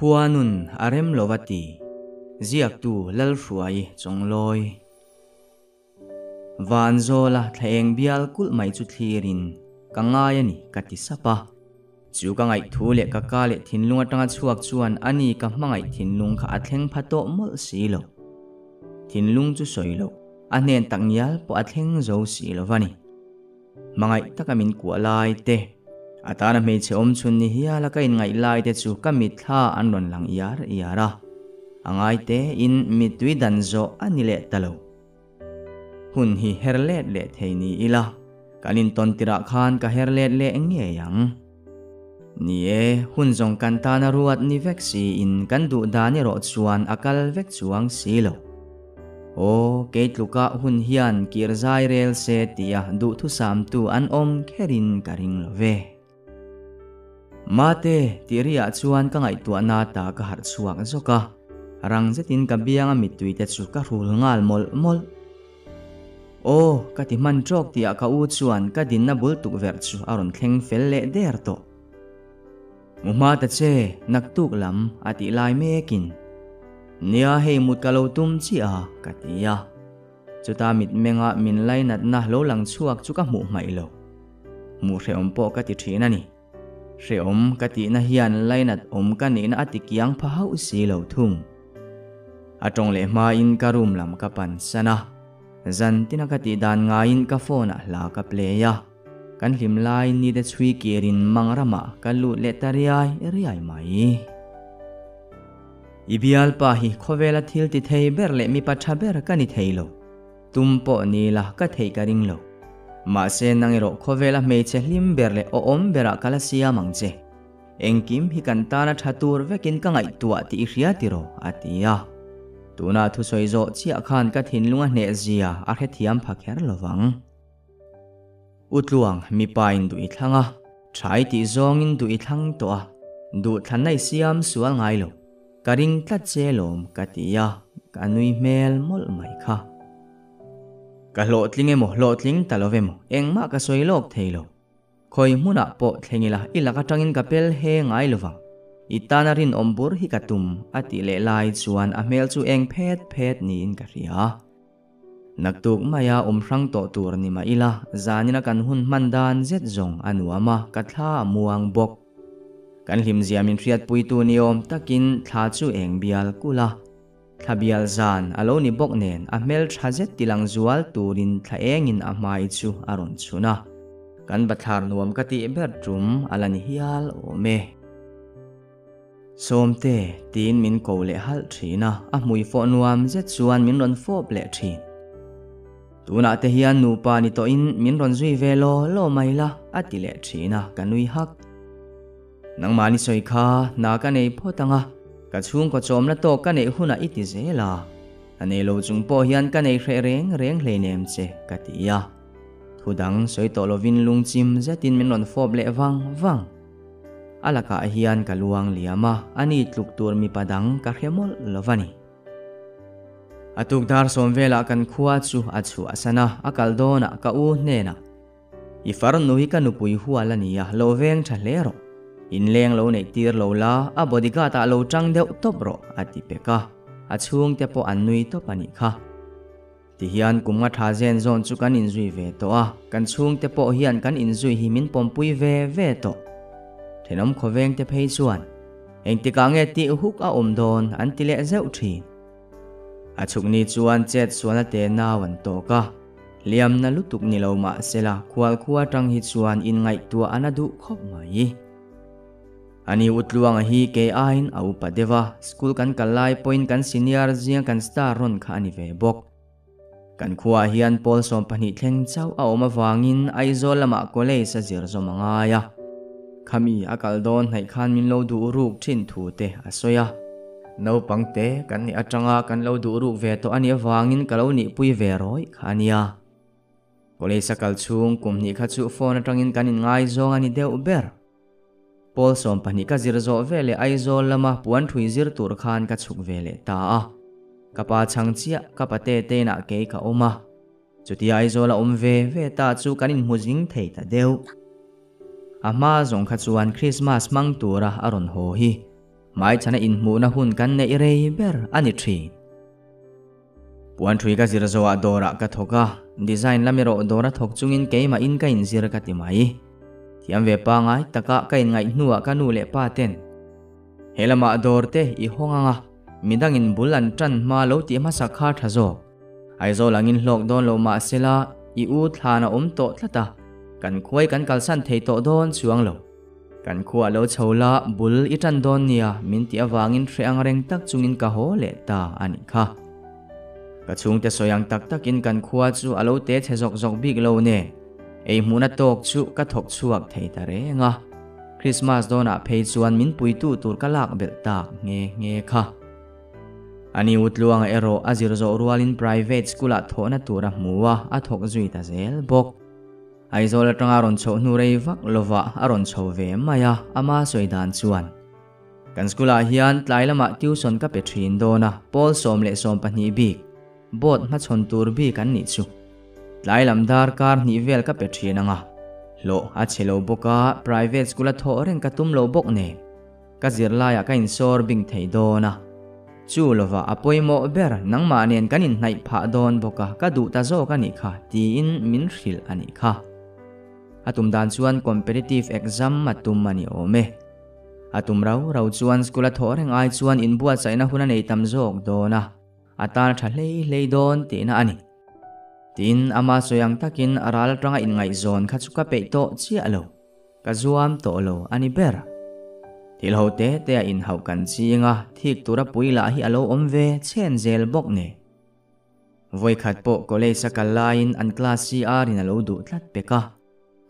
Khuanun a rem lo va ti. Ziaktu Lalhruai Chawnglawi. Vanzawla thla eng bial kulh mai chu thlirin ka ngai a ni ka ti sap a. Chu ka ngaihthu leh ka ka leh thinlung atanga chhuak chuan a ni ka hmangaih thinlung kha a thleng pha tawh mawlh si lo. Thinlung chu sawi loh, a hnen tak ngial pawh a thleng zo si lo va ni. Hmangaih taka min kuah lai te, a tana hmeichhe awm chhun ni hiala ka inngaih lai te chu ka mitthla an rawn lang iar iar a, a ngai tein mittui dan zawh a ni leh ta lo. Hun hi her let leh thei ni ila, kan intawn tirah khan ka her let leh ngei ang. Ni e, hun zawng kan tana ruat ni vek siin kan duh dan erawh chuan a kal vek chuang si lo. Aw, kei tluka hun hian kir zai rel se tia duhthusamtu an awm kherin ka ring lo ve. Mate, tih riah chuan ka ngaihtuahna ta ka harh chhuak zawk a, rang zetin ka bianga mittui te chu ka hrul nghal mawlh mawlh. Aw, ka ti hman tawk tihah ka u chuan ka dinna bul tukverh chu a rawn thleng fel leh der tawh. Mu hma ta che, naktuk lam a tih lai mekin. Nia hei mut ka lo tum chiah a, ka ti a. Chuta mitmenga min lainatna lo lang chhuak chu ka hmuh hmaih lo. Hmuh hrehawm pawh ka ti thin a ni. Hrehawm ka tihna hian lainat awm ka nihna a ti kiang pha hauh si lo thung. A tawng leh hmain ka room lam ka pan san a. Zan tina ka tih dan ngaiin ka phone ah hla ka play a. Kan hlim lai ni te chhui kirin mang ramah ka lut leh ta riai riai mai. I bialpa hi khawvela thil ti thei ber leh mipa tha ber ka ni thei lo. Tum pawh ni la ka theih ka ring lo. Mahse nang erawh khawvela hmeichhe hlim ber leh awhawm berah ka la siam ang che. Engkim hi kan tana tha tur vekin ka ngaihtuah tih i hria tiraw? a ti a. Tuna thusawi zawh chiah khan ka thinlung a hneh zia a hrethiam pha kher lovang. U Tluang, mipa in duh i thlang a, tha i tih zawngin duh i thlang tawh a, duh thlanna i siam sual ngai lo. Ka ring tlat che lawm ka ti a, ka nui hmel mawlh mai kha. Ka hlawhtling emaw hlawhtling ta lo emaw engmah ka sawi lawk thei lo. Khawi hmunah pawh thleng ila i lak atangin ka pel he ngai lovang. I tana rinawm bur hi ka tum a tih leh lai chuan a hmel chu eng phet phet niin ka hria. Naktuk maia awm hrang tawh tur ni mah ila zanina kan hun hman dan zet zawng a nuam a, ka thla a muang bawk. Kan hlimzia min hriatpuitu ni awm takin thla chu eng bial kulh a. Thla bial zan a lo ni bawk nen a hmel tha zet tilang zual turin thla engin a hmai chu a rawn chhun a. Kan bathlar nuam ka tih ber tum a la ni hial awm e. Sawmte, tiin min ko leh halh thin a, a hmui fawh nuam zet chuan min rawn fawp leh thin. Tunah te hian nupa ni tawhin min rawn zui ve law law mai la, a ti leh thin a, ka nui hak. Nangmahni sawi kha hna ka nei phawt ang a, ka chhungkaw chawmna tawk ka neih hunah i ti zel a, a nei lo chung pawh hian ka nei hreh reng reng hleinem che, ka ti a. Thu dang sawi tawh lovin lungchim zetin min rawn fawp leh vang vang. A lakah hian ka luang liam a, a ni tluk tur mipa dang ka hre mawlh lo va ni. A tuk dar sawm velah kan khua chu a chhuahsan a, a kal dawnah ka u hnenah, I farnu hi ka nupui hual a nia, lo veng tha hle rawh. Inleng lo neih tir lo la, a bodyguard ah lo tang deuh tawp rawh, a ti pek a. A chhungte pawh an nui tawp a nih kha. Tihian kum nga tha zen zawn chu kan inzui ve tawh a, kan chhungte pawh hian kan inzui hi min pawmpui ve ve tawh. Thenawm khawvengte phei chuan, Engtikah nge tih huk a awm dawn? an ti leh zeuh thin. A chhukni chuan chet sualna te nau an tawk a, hliamna lutuk ni lo mah sela khual khua atang hi chuan inngaihtuah a na duh khawp mai. Ani Utluanga hi kei aiin a upa deuh a, school kan kal lai pawhin kan senior zinga kan star rawn kha a ni ve bawk. Kan khuaah hian pawl 12 thleng chauh a awm avangin Aizawl lamah college a zir zawm a ngai a. Khami a kal dawn hnaih khan min lo duh ruk thin thu te a sawi a. Naupang te kan nih atanga kan lo duh ruk ve tawh a nih avangin ka lo nihpui ve rawih kha a nia. College a kal chhung kum hnih kha chu phone atangin kan inngaizawng a ni deuh ber. Pawl 12 ka zir zawh ve leh Aizawl lama puan thui zir tur khan ka chhuk ve leh ta a. Ka pa chhang chiah ka pate te inah kei ka awm a. Chutia Aizawl a awm ve ve ta chu kan inhmu zing thei ta deuh. A hma zawng kha chuan Christmas hmang tura a rawn haw hi. Hmaichhana inhmuhna hun kan neih rei ber a ni thin. Puan ṭhui ka zir zawhah dawrah ka thawk a, design lam erawh dawra thawk chungin keimahin ka inzir ka ti mai. Thiam ve pangai taka ka inngaih hnuah ka nu leh pa ten he lamah dawr te i hawng ang a, midangin bul an ṭan hma lo tih hmasa kha ṭha zawk. Aizawl angin hlawk dawn lo mah sela i u thlan a awm tawh tlat a, kan khuai kan kalsan thei tawh dawn chuang lo. Kan khua lo chho la bul i ṭan dawn nia min tih avangin hre ang reng tak chungin ka haw leh ta a nih kha. Ka chhungte sawi ang tak takin kan khua chu a lo te chhe zawk zawk bik lo nen ei hmuhna tawk chu ka thawk chhuak thei ta reng a. Krismas dawnah phei chuan min puitu tur ka lak belh tak nghe nghe kha. Ani u Tluanga erawh a zir zawh rualin private school-ah thawhna tur a hmu a, a thawk zui ta zel bawk. Aizawl atanga rawn chhoh hnu rei vak lovah a rawn chho ve mai a, ama sawi dan chuan, Kan school-ah hian tlai lamah tuition ka pe thin dawn a, pawl 12 bik, board hmachhawn tur bik an nih chu. Tlai lam darkar hnih vel ka pe thin ang a, hlawh a chhe lo bawk a, private school-a thawh reng ka tum lo bawk nen. Ka zirlaiah ka insawr bing thei dawn a, chu lovah a pawimawh ber nangmah nen kan inhnaih phah dawn bawk a, ka duh ta zawk a nih kha tiin min hrilh a nih kha. A tum dan chuan competitive exam a tum a ni awm e. A tum rau rau chuan school a thawh reng ai chuan inbuatsaihna hun a nei tam zawk dawn a, a tan a tha hlei hlei dawn tihna a ni. Tin, ama sawi ang takin a ral atanga inngaihzawn kha chu ka peih tawh chiah lo. Ka zuam tawh lo a ni ber. Thil ho te te a inhauh kan ching a, thik tura pui lah hi a lo awm ve chhen zel bawk nen. Vawikhat pawh college a kal laiin an class CR in a lo duh tlat pek a,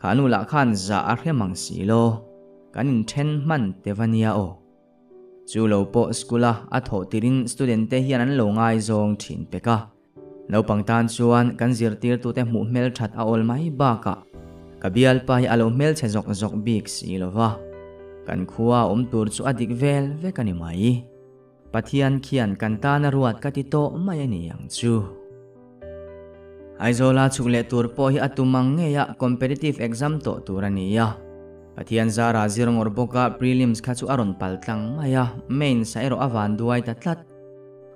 kha nu lah khan zah a hre mang si lo, kan inthen hman te va nia aw. Chu lo pawh school a a thawh tirin student te hian an lo ngaizawng thin pek a. Naupang tan chuan kan zirtirtute hmuh hmelthat a awl mai bakah ka bialpa hi a lo hmelchhe zawk zawk bik si lo va, kan khua a awm tur chu a dik vel vek a ni mai. Pathian khian kan tana ruat ka ti tawh mai a ni ang chu. Aizawla chhuk leh tur pawh hi a tum ang ngei a competitive exam tawh tur a ni a. Pathian zara zir ngawr bawka prelims kha chu a rawn pal tlang mai a, mains a erawh a van duai ta tlat.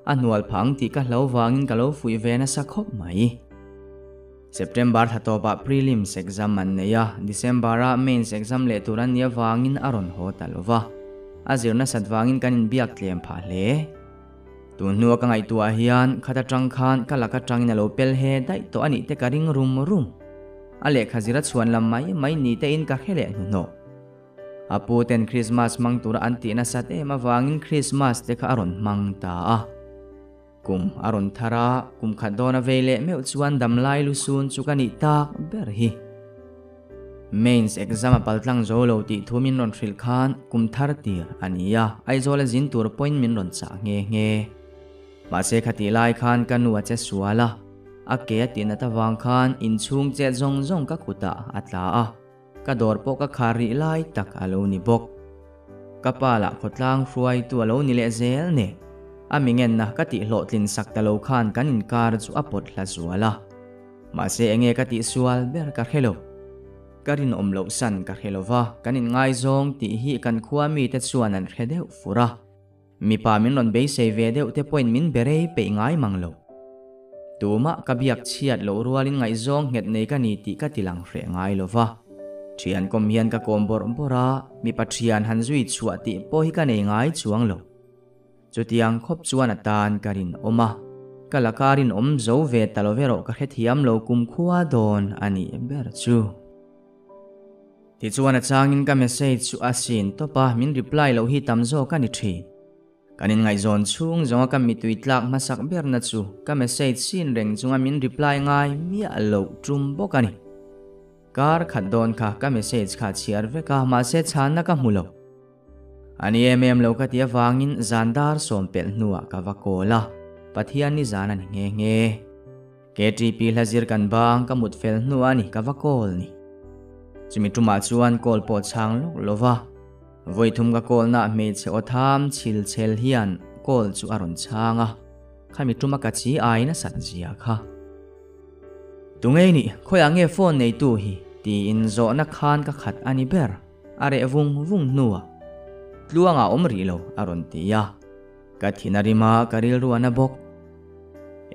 A hnual phang tih ka hlo vangin ka lo fuih ve nasa khawp mai. September thla tawpah prelims exam an nei a, December-ah mains exam leh tur an nih avangin a rawn haw ta lo va. A zir nasat vangin kan inbiak tlem phah hle. Tun hnua ka ngaihtuah hian khat atang khan ka lak atangin a lo pel he daih tawh a nih te ka ring rum rum. A lehkha zir a chhuan lam mai mai ni tein ka hre leh hnuhnawh. A pu ten Krismas hmang tura an tih nasat em avangin Krismas te kha a rawn hmang ta a. Kum a rawn thar a, kum khat dawn a vei leh meuh chuan damlai lusun chu ka nih tak ber hi. Mains exam a paltlang zo lo tih thu min rawn hrilh khan kum thar tir a ni a, Aizawl a zin tur pawhin min rawn chah nghe nghe. Mahse khatih lai khan ka nu a che sual a, a ke a tih nat avang khan inchhung chet zawng zawng ka kutah a tla a. Ka dawr pawh ka khar rih lai tak a lo ni bawk. Ka pa lah khawtlang hruaitu a lo ni leh zel nen, a mi ngenna ka tih hlawhtlin sak ta lo khan kan inkar chu a pawt hla zual a. Mahse enge ka tih sual ber ka hre lo. Ka rinawm loh san ka hre lo va, kan inngaizawng tih hi kan khua mite chuan an hre deuh fur a. Mipa min rawn beisei ve deuh te pawhin min be rei peih ngai mang lo. Tumah ka biak chhiat loh rualin ngaihzawng nghet nei ka ni tih ka ti lang hreh ngai lo va. Thian kawm hian ka kawm bawrh bawrh a, mipa thian han zui chhuah tih pawh hi ka nei ngai chuang lo. Chutiang khawp chuan a tan ka rinawm a, ka laka rinawm zo ve ta lo erawh ka hrethiam lo kumkhua dawn a nih ber chu. Tichuan a changin ka message chu a sin tawp a, min reply loh hi tam zawk a ni thin. Kan inngaihzawn chhung zawnga ka mitui tlak hmasak berna chu ka message sin reng chunga min reply ngai miah loh tum bawk a ni. Kar khat dawn kha ka message kha chhiar vek a, mahse chhanna ka hmu lo. A ni em em lo ka ti avangin zan dar sawm pelh hnuah ka va call a, Pathian ni zan a ni nghe nghe. KTP hla zir kan bang ka mut fel hnu a ni ka va call ni. Chumi tumah chuan call pawh chhang lawk lo va. Vawi thum ka call na hmeichhe aw tham chhil chhel hian call chu a rawn chhang a. Khami tuma ka chi ai nasat zia kha. Tungei nih khawiah nge phone neitu hi tiin zawhna khan ka khat a ni ber. A reh vung vung hnuah. Tluanga awm rih lo a rawn ti a, ka thin a rim a, ka rilru a na bawk.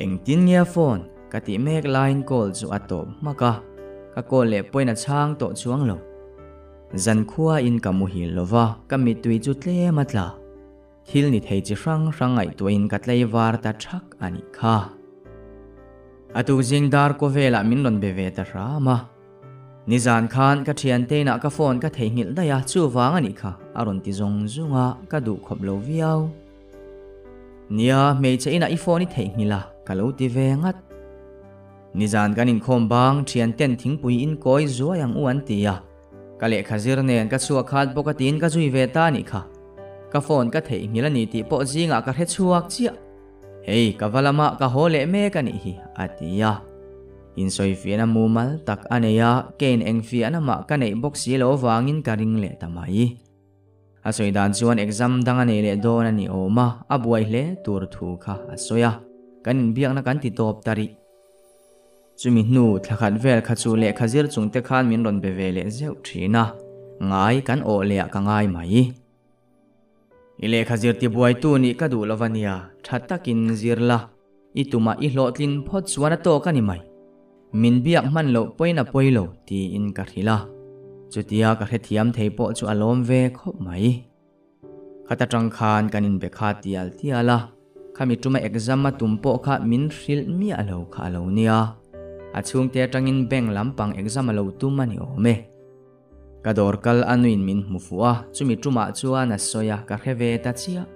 Engtin nge a phone ka tih mek laiin call chu a tawp hmak a, ka call leh pawhin a chhang tawh chuang lo. Zankhua in ka muhil lo va, ka mittui chu tlem a tla. Thil ni thei chi hrang hrang ngaihtuahin ka tlaivar ta thak a nih kha. A tukzing dar kaw velah min rawn be ve ta hram a. Nizan khan ka thiante inah ka phone ka theihnghilh daih a, chuvang a nih kha a rawn ti zawng zawng a, ka duh khawp lo viau. Nia, hmeichhe inah i phone i theihnghilh a, ka lo ti ve ngat. Nizan kan inkhawm bang thianten thingpui in kawi zuai ang u an ti a. Ka lehkha zir nen ka chhuak khat bawk a tiin ka zui ve ta a nih kha. Ka phone ka theihnghilh a ni tih pawh zingah ka hre chhuak chiah. Hei ka va lamah ka haw leh mek a nih hi a ti a. Insawifiahna mumal tak a nei a, kein engfiahna mah ka neih bawk si lo avangin ka ring leh ta mai. A sawi dan chuan exam dang a nei leh dawn a ni awm a, a buai hle tur thu kha a sawi a. Kan inbiakna kan ti tawp ta rih. Chumi hnu thla khat vel kha chu lehkha zir chung te khan min rawn be ve leh zeuh thin a, ngai kan awh leh ah ka ngai mai. I lehkha zir tibuaitu nih ka duh lova nia, tha takin zir la, i tumah i hlawhtlin phawt chuan a tawk a ni mai. Min biak hman loh pawiin a pawi lo tiin ka hrilh a, chutia ka hrethiam thei pawh chu a lawm ve khawp mai. Khat atang khan kan inbe kha tial tial a, khami tuma exam a tum pawh kha min hrilh miah lo kha a lo nia. A chhungte atangin bank lampang exam a lo tum a ni awm e. Ka dawr kal a nuin min hmu fuh a, chumi tumah chuan a sawi a, ka hre ve ta chiah.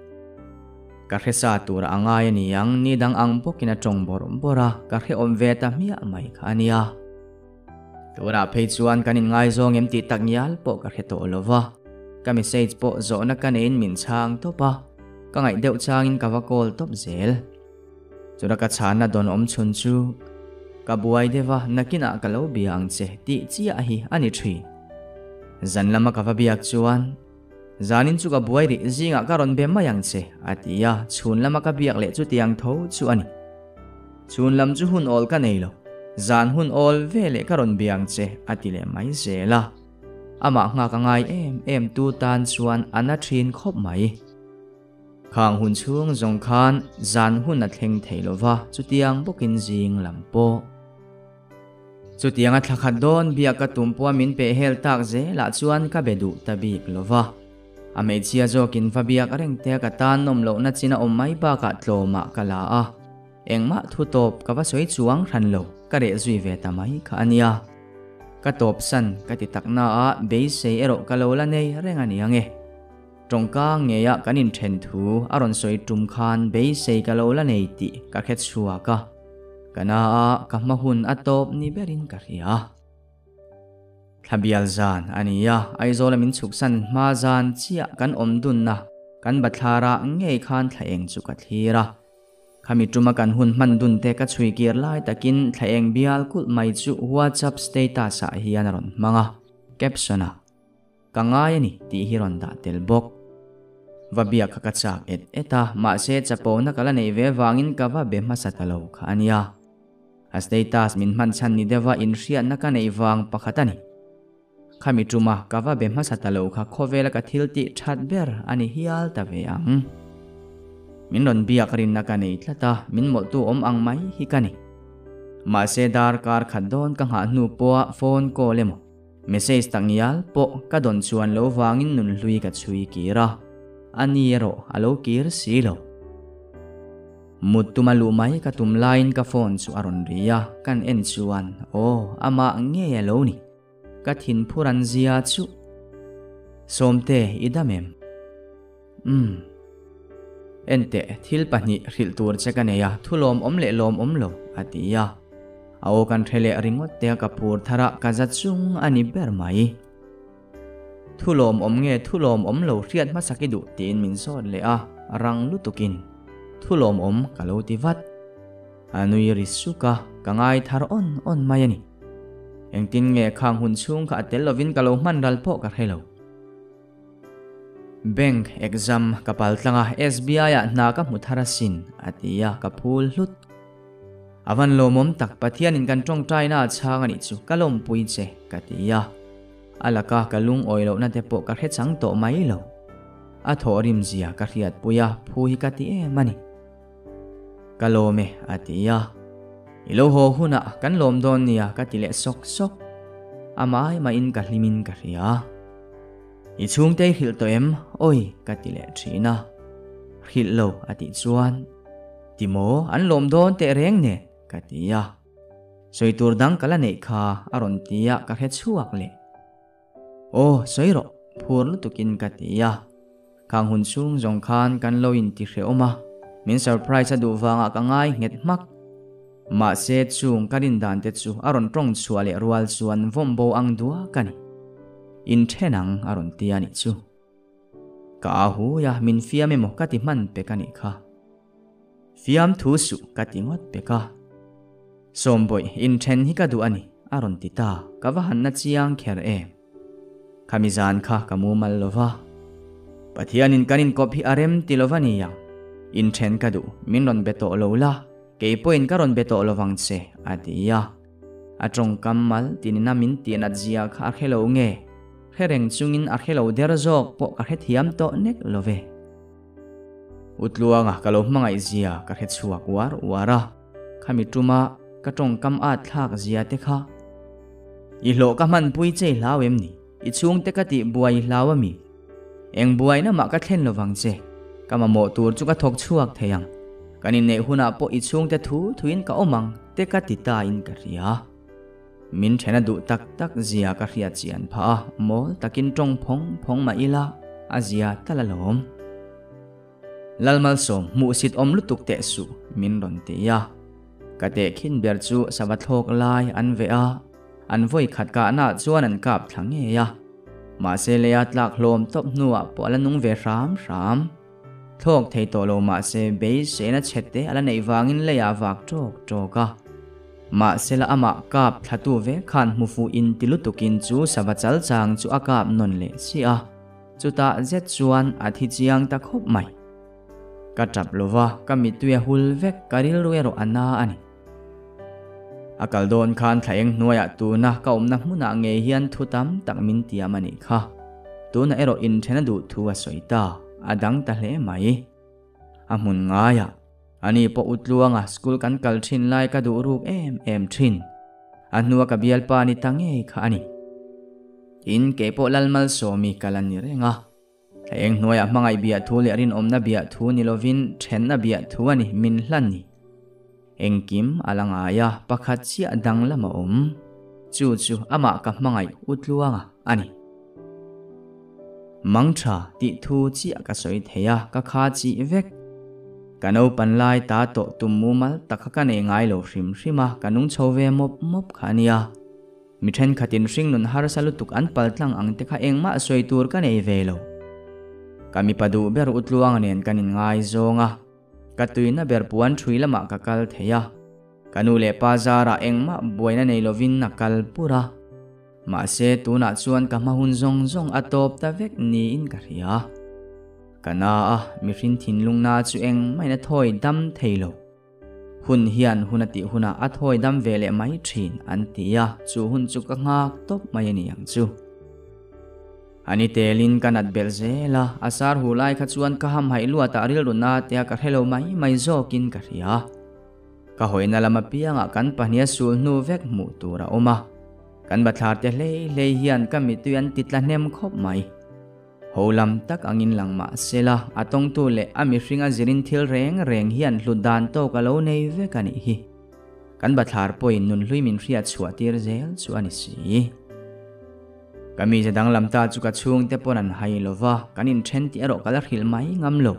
Ka hre sa tur a ngai a ni ang, ni dang ang bawkin a tawng bawrh bawrh a, ka hrehawm ve ta hmiah mai kha a nia. Tunah phei chuan kan inngaizawng em tih tak ngial pawh ka hre tawh lo va, ka message pawh zawhna ka neiin min chhang tawp a, ka ngaih deuh changin ka va call tawp zel. Chuna ka chhanna dawn awm chhun chu ka buai deuh a, nakinah ka lo bia ang che tih chiah hi a ni thin. Zan lama ka va biak chuan, Zanin chu ka buai rih, zingah ka rawn be mai ang che a ti a, chhun lama ka biak leh chutiang tho chu a ni. Chhun lam chu hun awl ka nei lo, zan hun awl ve leh ka rawn bia ang che a ti leh mai zel a. Amah nghak a ngai em em tu tan chuan a na thin khawp mai. Khang hun chhung zawng khan zan hun a thleng thei lo va, chutiang bawkin zing lam pawh. Chutiang a thla khat dawn biak ka tum pawha min peh hel tak zelah chuan ka be duh ta bik lo va. A hmeichhia zawkin va biak reng te ka tan nawm lohna chin a awm mai bakah tlawmah ka la a, engmah thu tawp ka va sawi chuang hran lo, ka reh zui ve ta mai kha a nia. Ka tawp san ka ti tak na a, beisei erawh ka lo la nei reng a ni ange. Tawngka ngeia kan inthen thu a rawn sawi tum khan beisei ka lo la nei tih ka hre chhuak a, ka na a, ka hma hun a tawp ni berin ka hria. Thla bial zan a ni a, Aizawla min chhuksan hma zan chiah kan awm dunna kan bathlara ngei khan thla eng chu ka thlir a. Khami tuma kan hun hman dun te ka chhui kir lai takin thla eng bial kulh mai chu WhatsApp status ah hian a rawn hmang a, caption ah, Ka ngai a ni tih hi rawn dah tel bawk. Va biak kha ka chak et et a, mahse chapona ka la neih ve vangin ka va be hmasa ta lo kha a nia. A status min hman chhan ni deuha inhriatna ka neih vang pakhat a ni. Khami tuma ka va be hmasa ta lo kha khawvela ka thil tih that ber a ni hial ta ve ang. Min rawn biak rinna ka nei tlat a, min mawlhtu awm ang mai hi ka ni. Mahse darkar khat dawn ka nghah hnu pawha phone call emaw, message tak ngial pawh ka dawn chuan lo vangin nunhlui ka chhui kir a, a ni erawh a lo kir si lo. Mut tuma luh mai ka tum laiin ka phone chu a rawn ri a, kan en chuan aw amah ngei a lo ni. Ka thinphur an zia chu. Sawmte i dam em? Umm. Enteh, thil pahnih hrilh tur che ka nei a, thu lawmawm leh lawmawm lo, a ti a. A aw kan hre leh ringawt te a ka phur thar a, ka za chung a ni ber mai. Thu lawmawm nge thu lawmawm lo hriat hmasak i duh tiin min zawt leh a, rang lutukin thu lawmawm ka lo ti vat. A nui ri suk a, ka ngai thar awn awn mai a ni. Engtin nge khang hun chhung kha a tel lovin ka lo hman ral pawh ka hre lo. Bank exam ka pal tlang a, SBI ah hna ka hmu thar asin, a ti a, ka phul hlut. A van lawmawm tak, Pathianin kan tawngtaina a chhang a nih chu, ka lawmpui che, ka ti a. A laka ka lungawi lohna te pawh ka hre chang tawh mai lo. A thawhrim zia ka hriatpui a, phu hi ka ti em a ni. Ka lawm e, a ti a. I lo haw hunah kan lawm dawn nia ka ti leh sawk sawk. A mai maiin ka hlimin ka hria. I chhungte i hrilh tawh em? Awi, ka ti leh thin a. Hrilh lo, a tih chuan. Ti maw, an lawm dawn teh reng nen, ka ti a. Sawi tur dang ka la neih kha, a rawn ti a, ka hre chhuak leh. Aw, sawi rawh, phur lutukin ka ti a. Khang hun chhung zawng khan kan lo inti hrehawm a, min surprise a duh vangah ka ngai nghet hmak. Mahse chung ka rin dan te chu a rawn tawng chhuah leh rual chuan vawm bo ang duak a ni. Inthen ang a rawn ti a nih chu. Ka a hui a, min fiam emaw ka ti hman pek a nih kha. Fiam thu suh ka ti ngawt pek a. Sawmbawih, inthen hi ka duh a ni, a rawn ti ta. Ka va han na chiang kher em. Khami zan kha ka mumal lo va. Pathianin kan inkawp hi a rem ti lo va nia. Inthen ka duh, min rawn be tawh lo la, kei pawhin ka rawn be tawh lo vang che, a ti a. A tawngkam mal tinina min tihnat zia kha a hre lo nge? Hre reng chungin a hre lo der zawk pawh ka hrethiam tawh nek lo ve. U Tluanga ka lo hmangaih zia ka hre chhuak uar uar a, khami tuma ka tawngkam at thlak zia te kha. I hlawh ka hmanpui che i hlau em ni? I chhungte ka tih buai i hlau a mi? Eng buaina mah ka thlen lovang che, ka mamawh tur chu ka thawk chhuak thei ang. Kan inneih hunah pawh i chhungte thu thuin ka awm ang te ka ti ta in ka hria. Min thena duh tak tak zia ka hriat chian phah a, mawl takin tawng phawng phawng mah ila a zia tal alawm. Lalmalsawm hmuhsit awm lutuk teh suh min rawn ti a. Ka tehkhin ber chu sava thlawk lai an veh a, an vawi khat kahna chuan an kap thla ngei a. Mahse leia tlak hlawm tawp hnuah pawh a la nung ve hram hram. Thlawk thei tawh lo mahse beiseina chhe te a la neih vangin leiah vak tawk tawk a. Mahsela amah kap thlatu ve khan hmufuh inti lutukin chu sava chal chang chu a kap nawn leh chiah a. Chutah zet chuan a thi chiang ta khawp mai. Ka tap lova, ka mittui a hul vek, ka rilru erawh a na a ni. A kal dawn khan thla eng hnuaiah tuna ka awmna hmunah ngei hian thu tam tak min tiam a nih kha. Tunah erawh inthen a duh thu a sawi ta, a dang ta hle mai. A hmun ngaiah, ani pawh Utluanga school kan kal thin lai ka duh ruk em em thin. A hnua ka bialpa ni ta ngei kha a ni. Tin, keipawh Lalmalsawmi kal a ni reng a. Thla eng hnuaiah hmangaih biah thu leh rinawmna biah thu ni lovin thenna biah thu a ni min hlan ni. Engkim a la ngai a, pakhat chiah dang lam a awm. Chu chu amah ka hmangaih u tluanga a ni. Mang tha tih thu chiah ka sawi thei a, ka kha chih vek. Ka naupan lai ta tawh tum mumal tak kha ka nei ngai lo hrim hrim a, ka nung chho ve mawp mawp kha a nia. Mi thenkhatin hringnun harsa lutuk an paltlang ang te kha engmah sawi tur ka nei ve lo. Ka mipa duh ber Utluanga nen kan inngaizawng a, ka tuina ber puan ṭhui lamah ka kal thei a. Ka nu leh pa zarah engmah buaina nei lovin a kal pur a. Mahse tunah chuan ka hma hun zawng zawng a tawp ta vek niin ka hria. Ka na a, mihring thinlungna chu engmah in a thawi dam thei lo. Hun hian hun a tih hunah a thawi dam ve leh mai thin an ti a, chu hun chu ka nghak tawp mai a ni ang chu. Ani telin ka nat belh zel a, a sar hu lai kha chuan ka hamhaih luatah rilru na tia ka hre lo mai mai zawkin ka hria. Ka hawina lam apiangah kan pahniha sul hnu vek hmuh tur a awm a, kan bathlar te hlei hlei hian ka mittui an ti tla hnem khawp mai. Ho lam tak angin lang mah sela, a tawngtu leh a mihringa zirin thil reng reng hian hlut dan tawk a lo nei vek a nih hi. Kan bathlar pawhin nunhlui min hriat chhuah tir zel chu a ni si. Ka mize danglam ta chu ka chhungte pawn an hai lo va, kan inthen tih erawh ka la hrilh mai ngam lo.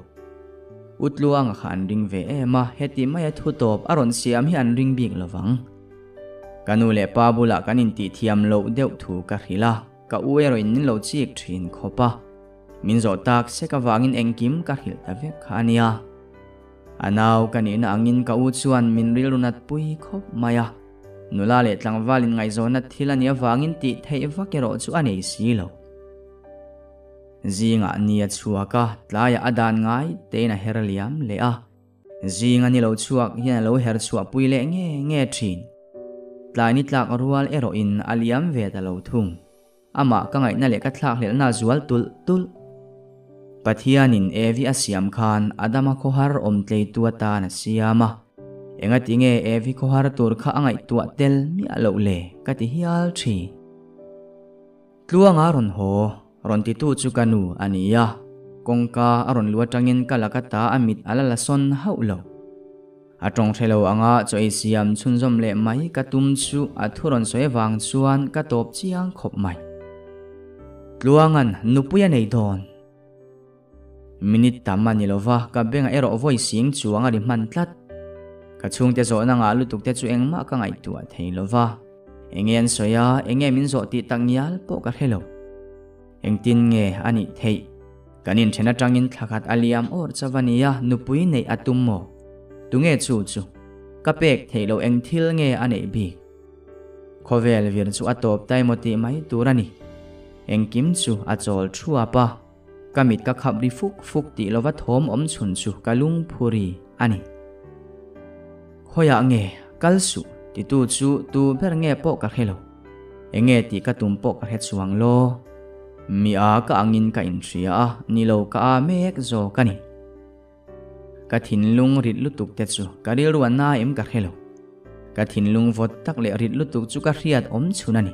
U Tluanga kha an ring ve em a, heti maia thu tawp a rawn siam hi an ring bik lo vang. Ka nu leh pa bulah kan intihthiam loh deuh thu ka hrilh a. Ka u erawhin min lo chik thin khawp a, min zawh tak sek avangin engkim ka hrilh ta vek kha a nia. A nau ka nihna angin ka u chuan min rilru nat pui khawp mai a, nula leh tlangval inngaihzawnna thil a nih avangin tih theih vak erawh chu a nei si lo. Zingah ni a chhuak a, tlaiah a dan ngai tein a her liam leh a. Zing a ni lo chhuak hian a lo her chhuah pui leh nge nge thin. Tlai ni tlak rual erawhin a liam ve ta lo thung. Amah ka ngaihna leh ka thlakhlelhna a zual tulh tulh. Pathianin Evi a siam khan Adama khawhar awm tleitu atan a siam a. Engati nge Evi khawhar tur kha a ngaihtuah tel miah loh le ka ti hial thin. Tluanga rawn haw, rawn titu chu ka nu a ni a, kawngka a rawn lu atangin ka laka ta a mit a la la sawn hauh lo. A tawng hre lo anga chaw ei siam chhunzawm leh mai ka tum chu a thu rawn sawi avang chuan ka tawp chiang khawp mai. Tluanga'n nupui a nei dawn. Minute tam a ni lo va, ka bengah erawh vawi sing chuang a ri hman tlat. Ka chhungte zawhna ngah lutuk te chu engmah ka ngaihtuah thei lo va. Enge an sawi a, enge min zawh tih tak ngial pawh ka hre lo. Engtin nge a nih theih? Kan inthen atangin thla khat a liam awr chauh a nia, nupui neih a tum maw? Tunge chu chu? Ka pek theih loh eng thil nge a neih bik? Khawvel vir chu a tawp ta emaw tih mai tur a ni. Engkim chu a chawl thuap a. Ka mit ka khap ri fuk fuk tih lova thawm awm chhun chu ka lung phuri a ni. Khawiah nge kal suh titu chu tu ber nge pawh ka hre lo. Enge tih ka tum pawh ka hre chuang law. Mi a ka angin ka inhria a, ni lo ka a mek zawk a ni. Ka thinlung rit lutuk te chu ka rilru a na em ka hre lo. Ka thinlung vawt tak leh rit lutuk chu ka hriat awm chhun a ni.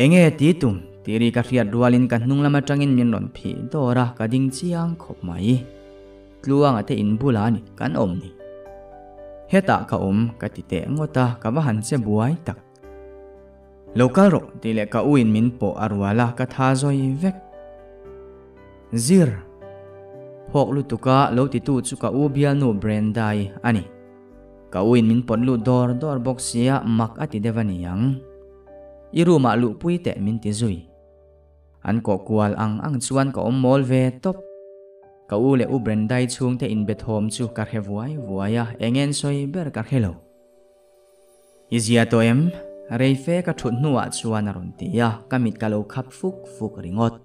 Enge ti tum tih ri ka hriat rualin ka hnung lam atangin min rawn phih dawr a, ka ding chiang khawp mai. Tluanga te in bulah a ni kan awm ni. Hetah ka awm ka ti teh ngawt a, ka va han che buai tak. Lo kal rawh tih leh ka u in min pawh a rual a, ka tha zawi vek. Zir! Phawk lutuka lo titu chu ka u bialnu Brenda-i a ni. Ka u in min pawt lut dawr dawr bawk sia mak a ti deuh a ni ang. I room ah luhpui teh min ti zui. An kawh kual ang ang chuan ka awm mawl ve tawp. Ka u leh u Brendai chhungte inbe thawm chu ka hre vuai vuai a, eng en sawi ber ka hre lo. I zia tawh em? Rei fe ka thut hnuah chuan a rawn ti a, ka mit ka lo khap fuk fuk ringawt.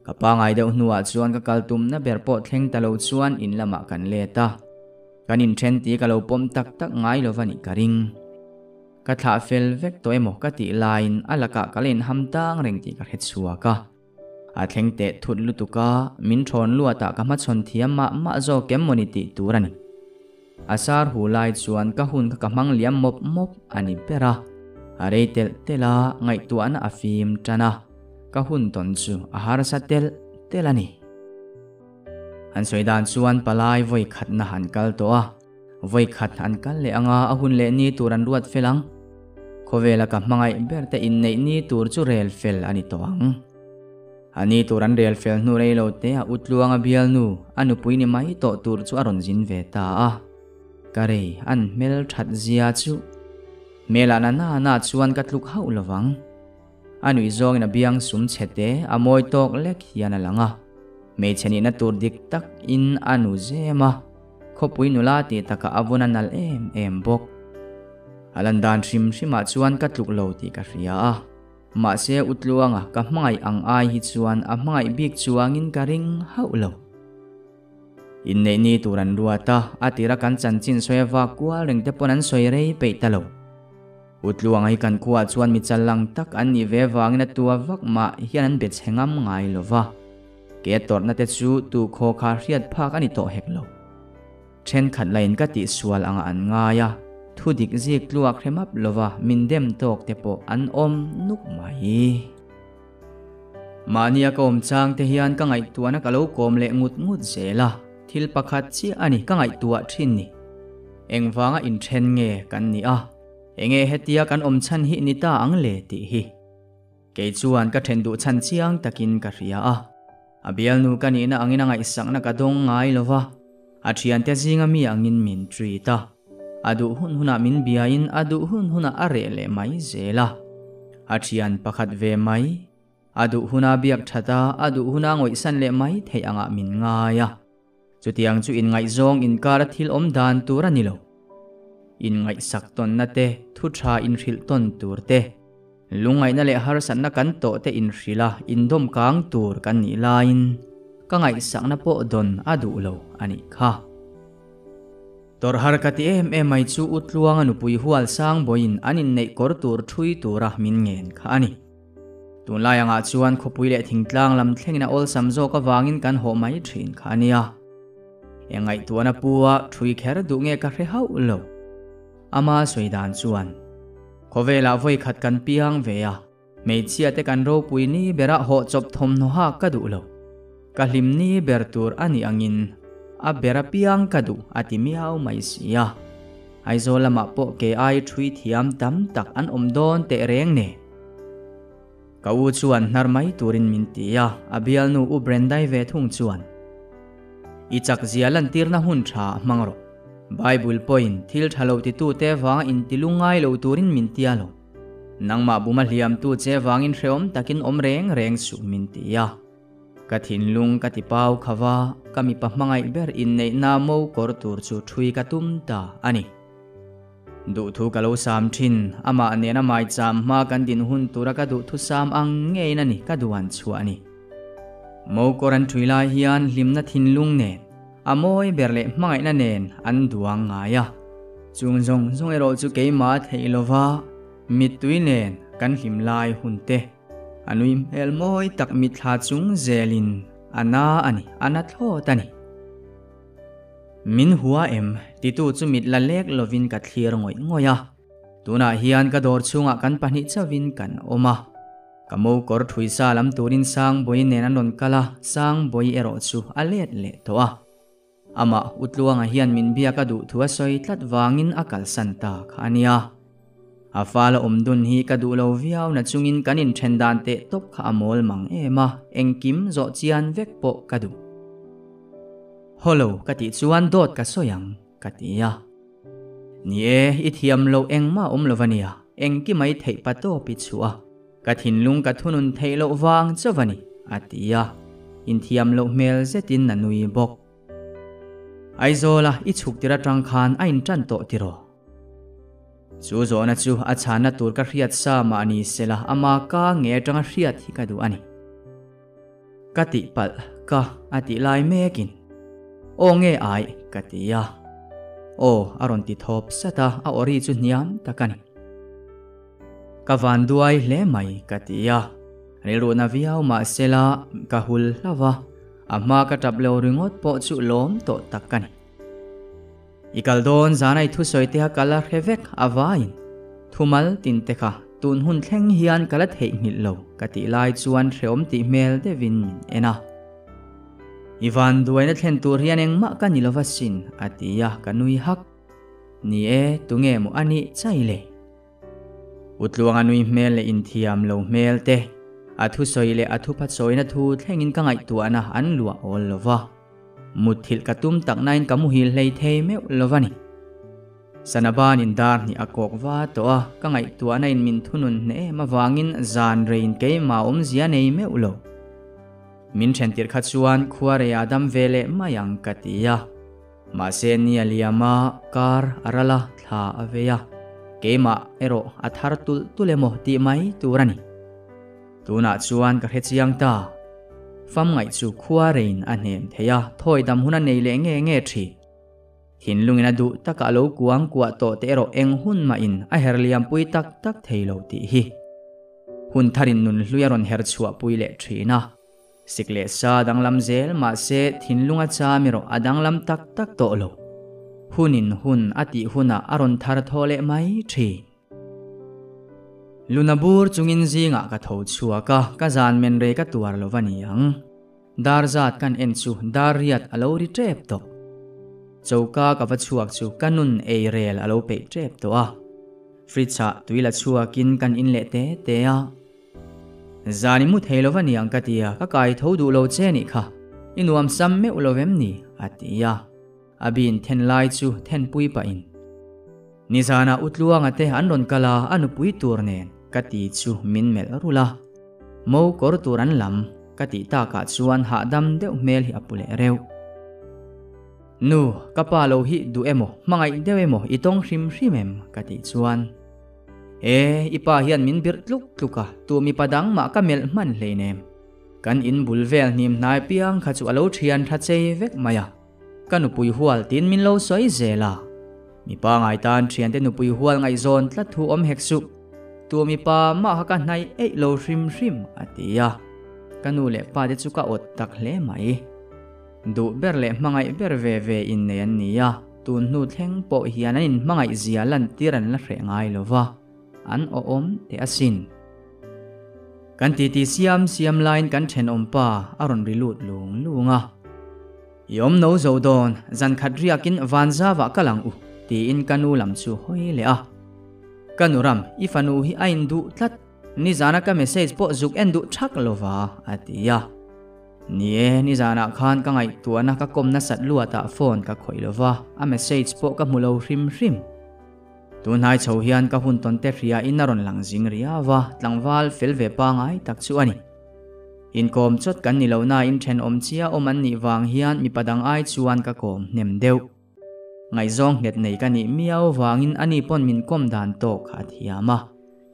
Ka pangai deuh hnuah chuan ka kal tumna ber pawh thleng ta lo chuan in lamah kan let a. Kan inthen tih ka lo pawm tak tak ngai lo va nih ka ring. Ka thlah fel vek tawh emaw ka tih laiin a lakah ka la inham tang reng tih ka hre chhuak a. A thleng teh thut lutuk a, min thawn luatah ka hmachhawn thiam mah mah zawk em mawni tih tur a ni. A sar hu lai chuan ka hun kha ka hmang liam mawp mawp a ni ber a. A rei telh telh a, ngaihtuahna a fim tan a. Ka hun tawn chu a harsa telh telh a ni. An sawi dan chuan palai vawi khatna an kal tawh a, vawi khat an kal leh anga a hun leh ni tur an ruat fel ang. Khawvela ka hmangaih ber te inneih ni tur chu rel fel a ni tawh ang. A ni tur an rel fel hnu rei lo te a Utluanga bialnu a nupui ni mai tawh tur chu a rawn zin ve ta a. Ka rei an hmel that zia chu hmelah na na na chuan ka tluk hauh lovang. A nuih zawngin a biang sum chhe te a mawi tawk lek hian a lang a. Hmeichhe nihna tur dik tak in a nu zem a, khawpui nula tih takah a vun a nalh em em bawk. A lan dan hrim hrimah chuan ka tluk lo tih ka hria a, mahse Utluanga ka hmangaih ang ai hi chuan a hmangaih bik chuangin ka ring hauh lo. Inneih ni tur an ruat a, a tira kan chanchin sawi a vak kual reng te pawn an sawi rei peih ta lo. Utluanga hi kan khuaah chuan mi challang tak an nih ve vangin a tua vak mah hian an be chhe ngam ngai lo va. Ke a tawrhna te chu tu khaw kha hriat phak a ni tawh hek lo. Thenkhat lain ka tihsual angah an ngai a, thu dik zik tluak hre map lo va min dem tawk te pawh an awm nuk mai. Mahnia ka awm chang te hian ka ngaihtuahna ka lo kawm leh ngut ngut zel a, thil pakhat chiah a ni ka ngaihtuah thin ni. Engvanga inthen nge kan nih a, enge hetia kan awm chhan hi ni ta ang le tih hi. Kei chuan ka then duh chhan chiang takin ka hria a, a bialnu ka nihna angin a ngaihsakna ka dawng ngai lo va, a thiante zinga mi angin min treat a, a duh hun hunah min biain a duh hun hunah a reh leh mai zel a, a thian pakhat ve mai. A duh huna biak that a, a duh huna ngawihsan leh mai theih angah min ngai a. Chutiang chu inngaihzawng inkara thil awm dan tur a ni lo. Inngaihsak tawnna te, thu tha inhrilh tawn tur te, lungngaihna leh harsatna kan tawh te inhrilh a, indawm kang tur kan nih laiin ka ngaihsakna pawh dawn a duh lo a nih kha. Tawrh har ka ti em em mai chu U Tluanga nupui hual sang bawiin an inneih kawr tur ṭhui tura min ngen kha a ni. Tunlai angah chuan khawpui leh thingtlang lam thlengin a awlsam zawk avangin kan hawh mai thin kha a nia. Eng ngaihtuahna pu a thui kher duh nge ka hre hauh lo. Ama sawi dan chuan, Khawvelah vawi khat kan piang ve a, hmeichhia te kan ropui ni berah hawh chawp thawmhnaw hak ka duh lo. Ka hlim ni ber tur a nih angin a ber apiang ka duh a ti miau mai si a. Aizawl lamah pawh ke ai thui thiam tam tak an awm dawn teh reng nen. Ka u chuan hnar mai turin min ti a, a bialnu U Brendai ve thung chuan, I chak zia lantirna hun tha a hmang rawh. Bible pawhin thil tha lo titute vanga intilu ngai lo turin min tia lo. Nangmah buma hliamtu che vangin hrehawm takin awm reng reng suh min ti a. Ka thinlung ka ti pau kha va, ka mipa hmangaih ber inneihna mo kawr tur chu thui ka tum ta a ni. Duhthu ka lo sam thin, amah nena maicham hma kan din hun tura ka duhthusam ang ngeiin a ni ka duan chhuah a ni. Mokawr an thui lai hian hlimna thinlung nen, a mawi ber leh hmangaihna nen an duang ngai a. Chung zawng zawng erawh chu keimah a theih lova, mittui nen kan hlim lai hun te, a nui hmel mawi tak mitthla chung zelin a na a ni, a na thlawt a ni. Min hua em? Titu chu mit la lek lovin ka thlir ngawih ngawih a. Tunah hian ka dawr chhungah kan pahnih chauhin kan awm a. Ka mo kawr thui sa lam turin Sangbawi nen an rawn kal a, Sangbawi erawh chu a let leh tawh a. Amah Utluanga hian min biak a duh thu a sawi tlat vangin a kalsan ta kha a nia. A fala awm dun hi ka duh lo viau na chungin kan inthen dan teh tawp kha a mawl mang em a, engkim zawh chian vek pawh ka duh. Holo ka tih chuan dawt ka sawi ang, ka ti a. Ni e, i thiam loh engmah awm lo va nia, engkimai theih pa tawp i chhuah a, ka thinlung ka thunun theih loh vang chauh a ni, a ti a, inthiam loh hmel zetin a nui bawk. Aizawla i chhuk tir atang khan a intan tawh tiraw? Chu zawhna chu a chhanna tur ka hriat sa mah ni sela ama ka nge atanga hriat hi ka duh a ni. Ka tihpalh ka a tih lai mekin, Aw nge ai ka ti a. Aw a rawn ti thawp sat a, a awri chu hniam tak a ni. Ka van duai hle mai ka ti a. Rilruhna viau mahsela ka hul hlauh a, a hma ka tap lo ringawt pawh chu lawm tawh tak a ni. I kal dawn zana i thusawi te kha ka la hre vek a vaiin thumal tin te kha tun hun thleng hian ka la theihnghilh lo ka tih lai chuan hrehawm tih hmel deuhin min en a. I vanduaina thlen tur hian engmah ka ni lova sin a ti a ka nui hak. Ni e, tunge maw a nih chai le? Utluanga nui hmel leh inthiam lo hmel te, a thusawi leh a thuphatsawina thu thlengin ka ngaihtuahna an luah awl lo va. Mutthilh ka tum tak nain ka muhil hlei thei meuh lo va ni. Sanabanin dar hnih a kawk va tawh a, ka ngaihtuahna in min thunun hneh em avangin zan reiin keimah awmzia nei meuh lo. Min then tirh kha chuan khua rei a dam ve leh mai ang ka ti a. Mahse ni a liam a, kar a ral a, thla a vei a, keimah erawh a thar tulh tulh emaw tih mai tur a ni. Tunah chuan ka hre chiang ta. Fam ngaih chu khua rein a hnem thei a, thawi dam hun a nei leh nge nge thin. Thinlungin a duh takah a lo kuang kuah tawh te erawh eng hun mahin a her liam pui tak tak thei lo tih hi. Hun tharin nun hlui a rawn her chhuah pui leh thin a. Sik leh sa danglam zel mahse thinlung a cham erawh a danglam tak tak tawh lo. Hunin hun a tih hunah a rawn thar thaw leh mai thin. Luna bur chungin zingah ka tho chhuak a, ka zan men rei ka tuar lo va ni ang. Dar zat kan en chu dar riat a lo ri tep tawh. Choka ka va chhuak chu ka nun ei rel a lo peih tep tawh a. Fridge ah tui la chhuakin kan in leh te te a. Zan i mu thei lo va ni ang ka ti a, ka kai tho duh lo che nih kha, i nuam sam meuh lo vem ni? a ti a. A bin then lai chu thenpui pahin, Nizanah U Tluanga te an rawn kal a, a nupui tur nen, ka ti chu min melh rulh a. Mo kawr tur an lam, ka tih takah chuan hahdam deuh hmel hi a pu leh reuh. Nu, ka pa lo hi duh emaw, hmangaih deuh emaw i tawng hrim hrim em? ka tih chuan, E, i pa hian min birh tluk tluk a, tu mipa dang mah ka melh hman hleinem. Kan in bul vel hnim hnai piang kha chu a lo thian tha chei vek mai a. Ka nupui hual tin min lo sawi zel a. Mipa ngai tan thiante nupui hual ngaihzawn tlat thu awm hek suh. Tu mipa mah kha ka hnaih eih lo hrim hrim, a ti a. Ka nu leh pa te chu ka awt tak hle mai. Duh ber leh hmangaih ber ve ve innei an ni a, tun hnu thleng pawh hian an inhmangaih zia lantir an la hreh ngai lo va, an awhawm teh asin. Kan titi siam siam laiin kan thenawm pa a rawn ri lut lung lung a. I awm no zo dawn, zan khat riakin van zavah ka lang u, tiin ka nu lam chu hawi leh a. Ka nu ram, i fanu hi a induh tlat, nizana ka message pawh zuk en duh thak lova, a ti a. Ni e, nizanah khan ka ngaihtuahna ka kawm nasat luatah phone ka khawih lova, a message pawh ka hmu lo hrim hrim. Tunhnai chho hian ka hun tawn te hria in a rawn lang zing riau a, tlangval fel ve pangai tak chu a ni. Inkawm chawt kan ni lo nain thenawm chia awm an nih vang hian mipa dang ai chuan ka kawm hnem deuh. Ngaihzawng nghet nei ka nih miau vangin ani pawn min kawm dan tawk kha a thiam a,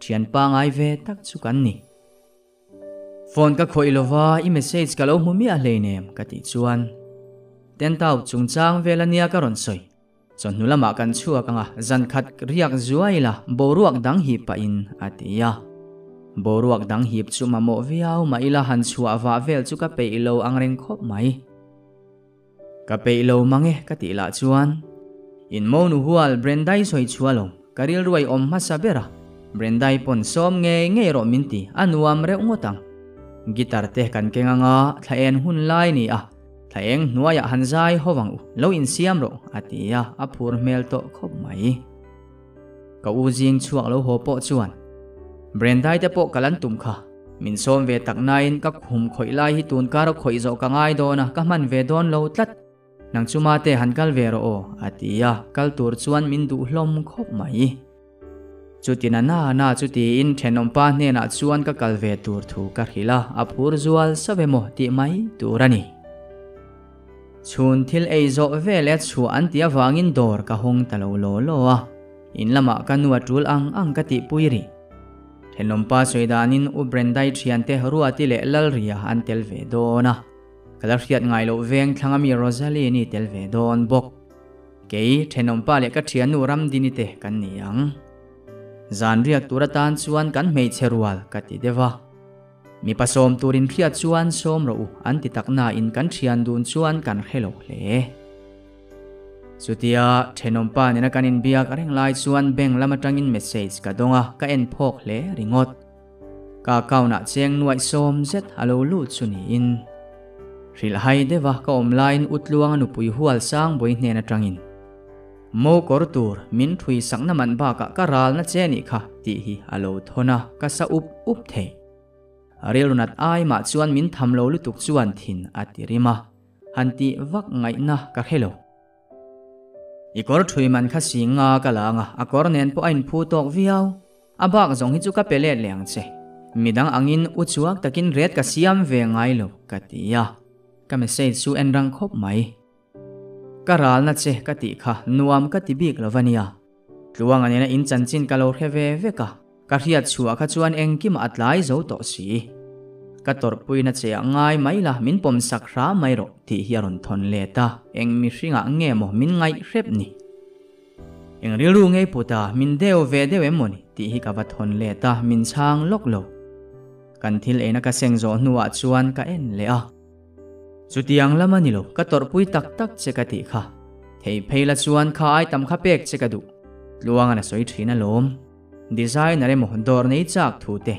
thian pangai ve tak chu kan ni. Phone ka khawih lova i message ka lo hmu miah hleinem ka tih chuan Tentau chungchang vel ania ka rawn sawi. Chawhnu lamah kan chhuak ang a, zan khat riak zuai la, boruak dang hip pahin a ti a. Boruak dang hip chu mamawh viau mah ila han chhuah vah vel chu ka peih lo ang reng khawp mai. Ka peih lo mang e ka tih lah chuan in monu hual Brendai sawi chhuah lo, ka rilruai awm hmasa ber a, Brendai pawn sawm ngei ngei rawh min ti, a nuam reuh ngawt ang. Guitar te kan keng ang a, thla en hun lai ni a. Thla eng hnuaiah han zai ho vang u, lo insiam rawh, a ti a, a phur hmel tawh khawp mai. Ka u zing chhuak lo haw pawh chuan, Brendai te pawh ka lan tum kha, min sawm ve tak nain ka khum khawih lai hi tun kar a khawih zawh ka ngai dawn a, ka hman ve dawn lo tlat. Nang chu mate han kal ve rawh aw, a ti a, kal tur chuan min duh hlawm khawp mai. Chutin a na na chu tiin thenawmpa hnenah chuan ka kal ve tur thu ka hrilh a, a phur zual sauh emaw tih mai tur a ni. Chhun thil ei zawh vel e chhuah an tih avangin dawr ka hawng ta lo law law a, in lamah ka nu a tul ang ang ka tihpui rih. Thenawmpa sawi danin U Brendai thiante Ruati leh Lalria an tel ve dawn a, ka la hriat ngai loh veng thlang ami Rosaline-i tel ve dawn bawk. Kei, thenawmpa leh ka thiannu Ramdini te kan ni ang. Zan riak tur atan chuan kan hmeichhe rual ka ti deuh a. Mipa sawm tur inhriat chuan sawm rawh u an ti tak nain kan thian dun chuan kan hre lo hle. Chutia thenawmpa nena kan inbiak reng lai chuan bank lam atangin message ka dawng a, ka en phawk hle ringawt. Ka account ah cheng nuaih sawm zet a lo lut chu niin. Hrilhhai deuha ka awm laiin U Tluanga nupui hual sang bawi hnen atangin, Mo kawr tur min thui sakna man bakah ka ralna che nih kha tih hi a lo thawn a, ka sa up up thei. Rilru nat ai mah chuan min tham lo lutuk chuan thin a ti rim a, han tih vak ngaihna ka hre lo. I kawr thui man kha si nga ka la ang a, a kawr nen pawh a inphu tawk viau. A bak zawng hi chu ka pe let leh ang che. Midang angin u chuak takin ret ka siam ve ngai lo, ka ti a. Ka message chu en rang khawp mai. Ka ralna che ka tih kha nuam ka ti bik lo va nia. Tluanga nena in chanchin ka lo hre ve vek a, ka hriat chhuah kha chuan engkimah a tlai zo tawh si. Ka tawrhpuina che ah ngai mai la, min pawm sak hram mai rawh tih hi a rawn thawn let a, eng mihringah nge maw min ngaih hrep ni? Eng rilru ngei put a, min deu ve deuh em mawni tih hi ka va thawn let a, min chhang lawk lo. Kan thil eina ka seng zawh hnuah chuan ka en leh a. Chutiang lam a ni lo, ka tawrhpui tak tak che ka tih kha. Thei phei la chuan kha ai tam kha pek che ka duh. Tluangan a sawi thin alawm. Designer emaw dawr nei chak thu te,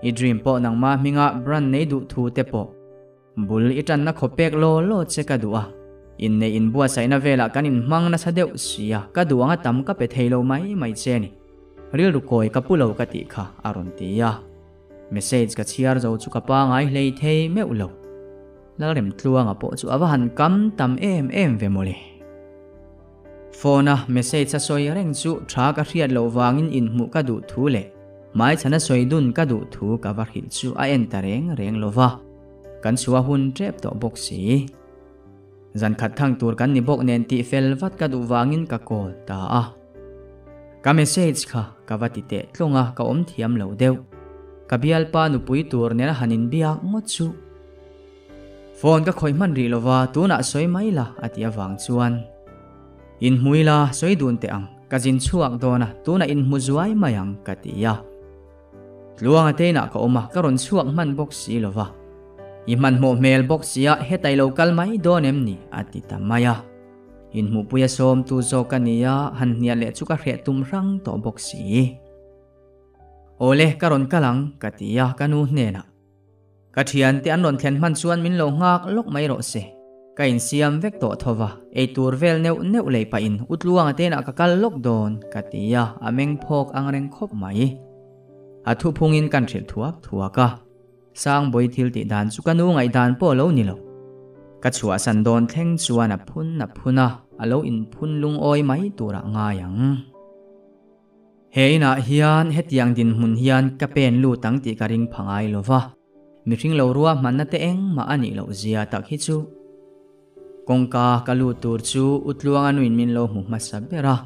i dream pawh nangmah hminga brand nei duh thu te pawh. Bul i tanna khaw pek law law che ka duh a. Inneih inbuatsaihna velah kan inhmang nasa deuh sia, ka duh anga tam ka pe thei lo mai mai che ni. Rilru kawi ka pu lo ka tih kha a rawn ti a. Message ka chhiar zo chu ka pangai hlei thei meuh lo. Lalremtluanga pawh chu a va han kam tam em em ve mawle. Phone a message a sawi reng chu tha ka hriat loh vangin inhmuh ka duh thu leh hmaichhana sawi dun ka duh thu ka va hrilh chu a en ta reng reng lo va. Kan chhuah hun tep tawh bawk si. Zan khat thang tur kan ni bawk nen tih fel vat ka duh vangin ka call ta a. Ka message kha ka va ti teh tlawng a, ka awm thiam lo deuh. Ka bialpa nupui tur nena han inbiak ngawt chu. Phone ka khawih hman rih lova tunah sawi mai la a ti avang chuan. Inhmui la sawi dun teh ang, ka zin chhuak dawn a, tunah inhmu zuai mai ang ka ti a. Tluanga te inah ka awm a, ka rawn chhuak hman bawk si lo va. I hmanhmawh hmel bawk sia, hetai lo kal mai dawn em ni? a ti ta mai a. Inhmuhpuia sawmtu zawk ka ni a, han hnial leh chu ka hreh tum hrang tawh bawk si. Awle, ka rawn kal ang, ka ti a, ka nu hnenah. Ka thiante an rawn thlen hman chuan min lo nghak lawk mai rawh se. Ka insiam vek tawh tho va, eitur vel neuh neuh lei pahin U Tluanga te inah ka kal lawk dawn, ka ti a, a meng phawk ang reng khawp mai. A thuphungin kan hrilh thuak thuak a. Sangbawi thil tih dan chu ka nu ngaihdan pawh a lo ni lo. Ka chhuahsan dawn thleng chuan a phun a phun a, a lo inphun lungawi mai turah ngai ang. He inah hian hetiang dinhmun hian ka pen lut ang tih ka ring pha ngai lo va, mihring lo ruahmanna te engmah a nih loh zia tak hi chu. Kawngka ka lut tur chu U Tluanga nuin min lo hmu hmasa ber a.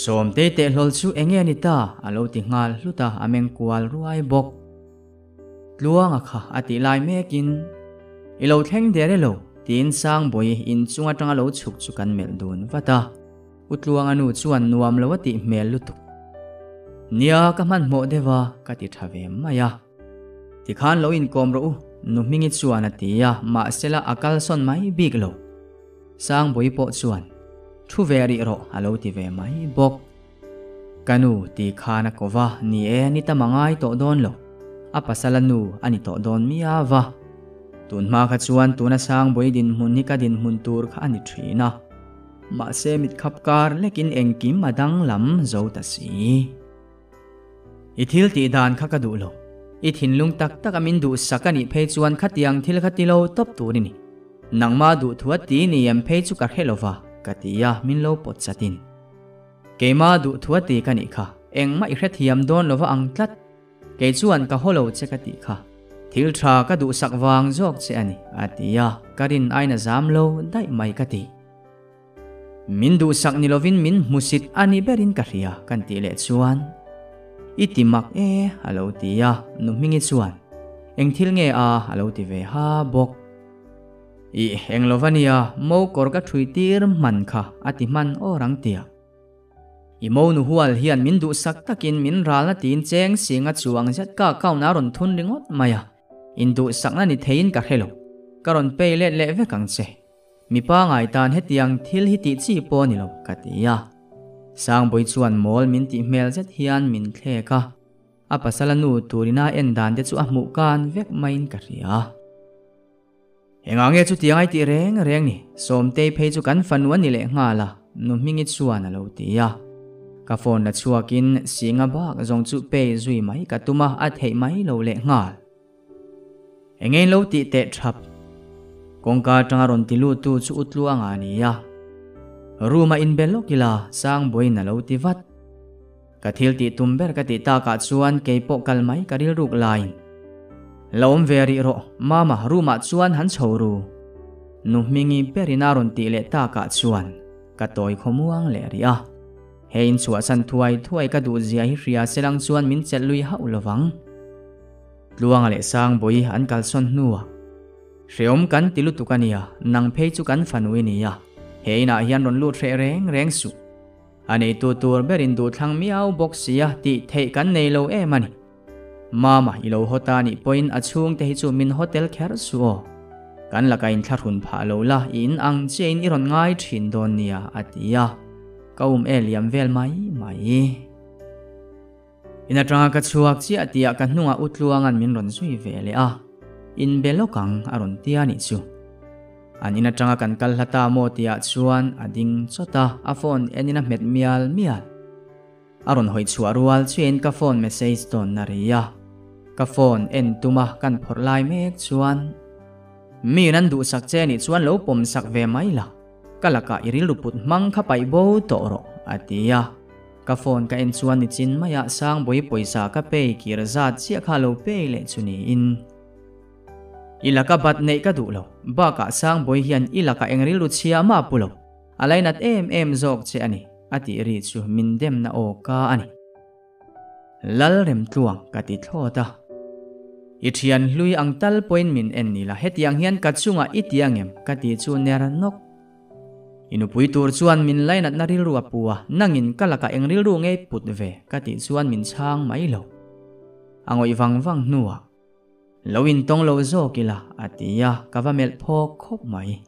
Sawmtei tehlawl chu enge a ni ta? a lo ti nghal hlut a, a meng kual ruai bawk. Tluanga kha a tih lai mekin, I lo thleng der e lo, tiin Sangbawi inchung atanga lo chhuk chu kan melh dun vat a. U Tluanga nu chuan nuam lo a tih hmel lutuk. Nia, ka hmanhmawh deuh a, ka ti tha ve mai a. Tikhan lo inkawm rawh u, nu Hmingi chuan a ti a, mahsela a kalsawn mai bik lo. Sangbawi pawh chuan, Thu ve rih rawh, a lo ti ve mai bawk. Ka nu ti khan a ko va, ni e, ni tam a ngai tawh dawn lo. A pasala nu a ni tawh dawn miau a. Tun hma kha chuan tuna Sangbawi dinhmun hi ka dinhmun tur kha a ni thin a. Mahse mit khap kar lekin engkim a danglam zo ta si. I thil tih dan kha ka duh lo. I thinlung tak tak a min duhsak a nih phei chuan khatiang thil kha ti lo tawp tur i ni. Nangmah duh thu a ti ni em phei chu ka hre lo va, ka ti a, min lo pawt chatin. Keimah duh thu a ti ka nih kha, engmah i hrethiam dawn lo va ang tlat. Kei chuan ka haw lo che ka tih kha. Thil tha ka duhsak vang zawk che a ni, a ti a, ka rin aina zam lo daih mai ka ti. Min duhsak ni lovin min hmusit a ni berin ka hria kan tih leh chuan, I ti mak e, a lo ti a, nu Hmingi chuan, Eng thil nge a? a lo ti ve ha bawk. Ih, eng lova nia, mo kawr ka ṭhui tir hman kha, a ti hman awr ang tia. I mo nu hual hian min duhsak takin min ralna tiin cheng singa chuang zet ka account a rawn thun ringawt mai a, induhsakna ni theiin ka hre lo. Ka rawn pay let leh vek ang che. Mipa ngai tan hetiang thil hi tih chi pawh a ni lo, ka ti a. Sangbawi chuan mawl min tih hmel zet hian min thlek a, a pasala nu turina en dan te chu a hmuh kan vek maiin ka hria. Engah nge chutiang ai tih reng reng ni? Sawmtei phei chu kan fanu a ni leh nghal a, nu Hmingi chuan a lo ti a. Ka phone la chhuakin Singa bak zawng chu pay zui mai ka tum a, a theih mai lo leh nghal. Engeng lo tih teh thap? Kawngka atanga rawn ti lut tu chu U Tluanga a ni a. Room a inbe lawk ila Sangbawiin a lo ti vat. Ka thil tih tum ber ka tih takah chuan kei pawh kal mai ka rilruk laiin. La awm ve rih rawh, Mama room ah chuan han chho ru. Nu Hmingi berin a rawn tih leh takah chuan ka tawi khawmuang leh rih a. He inchhuahsan thuai thuai ka duh zia hi hria selang chuan min chelh lui hauh lovang. Tluanga leh Sangbawi an kalsawn hnuah Hreawm kan ti lutuk a nia, nang phei chu kan fanu i nia. He inah hian rawn lut hreh reng reng suh. A neitu tur berin duhthlang miau bawk sia tih theih kan nei lo em a ni. Mama i lo haw ta nih pawhin a chhungte hi chu min hotel kher suh aw. Kan laka inthlahrun phah lo la i in ang chiahin i rawn ngai thin dawn nia a ti a, ka um e liam vel mai mai. In atanga ka chhuak chiah tihah ka hnungah U Tluanga'n min rawn zui ve leh a, inbe lawk ang a rawn tia nih chu. An in atanga kan kal hla ta maw tihah chuan a ding chawt a, a phone enin a hmet mial mial. A rawn hawi chhuah rual chuiin ka phone message dawn na ri a, ka phone en tuma kan phawrh lai mek chuan, Mi in an duhsak che nih chuan lo pawmsak ve mai la, ka lakah i rilru put hmang kha paih bo tawh rawh, a ti a. Ka phone ka en chuan nichin maiah Sangbawi pawisa ka pay kir zat chiah kha lo pay leh chu niin. I laka bat neih ka duh lo, bakah Sangbawi hian i laka eng rilru chhia mah pu lo, a lainat em em zawk che a ni, a tih ri chu min demna aw ka a ni. Lal Remtluang ka ti thlawt a. I thian hlui ang tal pawhin min en ni la, hetiang hian ka chungah i ti angem ka ti chu ner nawk. I nupui tur chuan min lainatna rilru a pu a, nangin ka lakah eng rilru ngei put ve ka tih chuan min chhang mai lo. A ngawih vang vang hnuah, Lo intawng lo zawk ila, a ti a, ka va melh phawk khawp mai.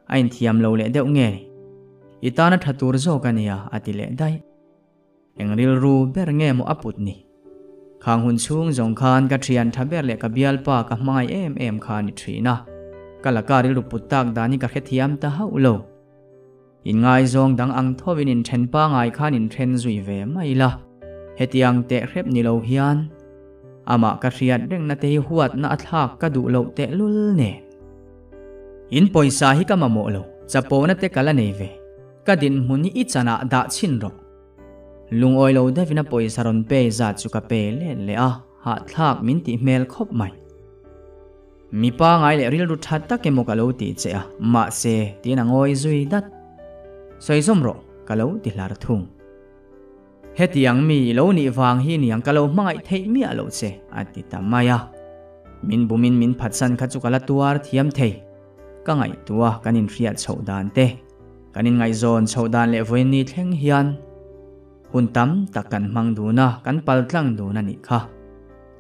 A inthiam lo leh deuh nge ni? I tana tha tur zawk a nia, a ti leh daih. Eng rilru ber nge maw a put ni? Khang hun chhung zawng khan ka thian tha ber leh ka bialpa ka hmangaih em em kha a ni thin a, ka laka rilru put tak dan hi ka hrethiam ta hauh lo. Inngaizawng dang ang thovin inthen pangai khan inthen zui ve mai la, hetiang teh hrep ni lo hian amah ka hriat rengna te hi huatna a thlak ka duh loh tehlul nen. In pawisa hi ka mamawh lo, chapona te ka la nei ve. Ka dinhmun hi i chanah dah chhin rawh. Lungawi lo deuhin a pawisa rawn pe zat chu ka pe let leh a, hahthlak min tih hmel khawp mai. Mi pangai leh rilru tha tak emaw ka lo ti che a, mahse tiin a ngawi zui dat. Sawi zawm rawh, ka lo ti hlar thung. Hetiang mi i lo nih vang hi niang ka lo hmangaih theih miah loh che, a ti ta mai a. Min bumin min phatsan kha chu ka la tuar thiam thei. Ka ngaihtuah kan inhriat chhoh dan te, kan inngaihzawn chhoh dan leh vawiin thleng hian hun tam tak kan hmang dun a, kan pal tlang dun a nih kha.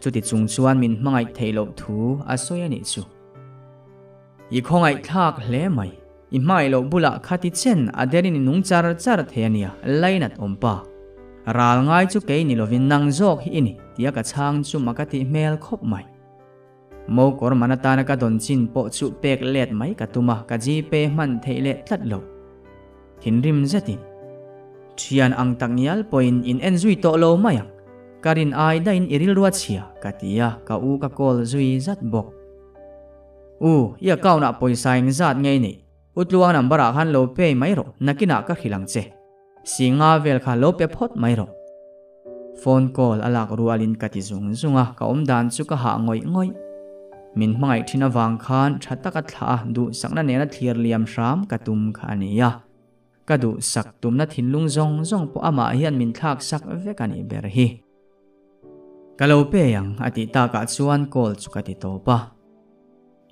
Chuti chung chuan min hmangaih theih loh thu a sawi a nih chu. I khawngaih thlak hle mai. I hmangaih loh bulah khati chen a derin i nung char char thei a nia, lainat awm pa. Ral ngai chu kei ni lovin nang zawk hi i ni, tia ka chhang chu mak a tih hmel khawp mai. Mo kawr man atana ka dawn chin pawh chu pek let mai ka tum a, ka Gpay hman theih leh tlat lo. Thinrim zetin. Thian ang tak ngial pawhin in en zui tawh lo mai ang. Ka rin ai daihin i rilru a chhia, ka ti a, ka u ka call zui zat bawk. U, i account ah pawisa engzat nge i neih? U Tluang number ah khan lo pay mai rawh, nakinah ka hrilh ang che. Singa vel kha lo pe phawt mai rawh. Phone call a lak rualin ka ti zung zung a, ka awm dan chu ka hah ngawih ngawih. Min hmangaih thin avang khan tha taka thlah a, duhsakna nena thlir liam hram ka tum kha a ni a. Ka duhsak tumna thinlung zawng zawng pawh amah hian min thlak sak vek a nih ber hi. Ka lo pe ang a tih takah chuan call chu ka ti tawp a.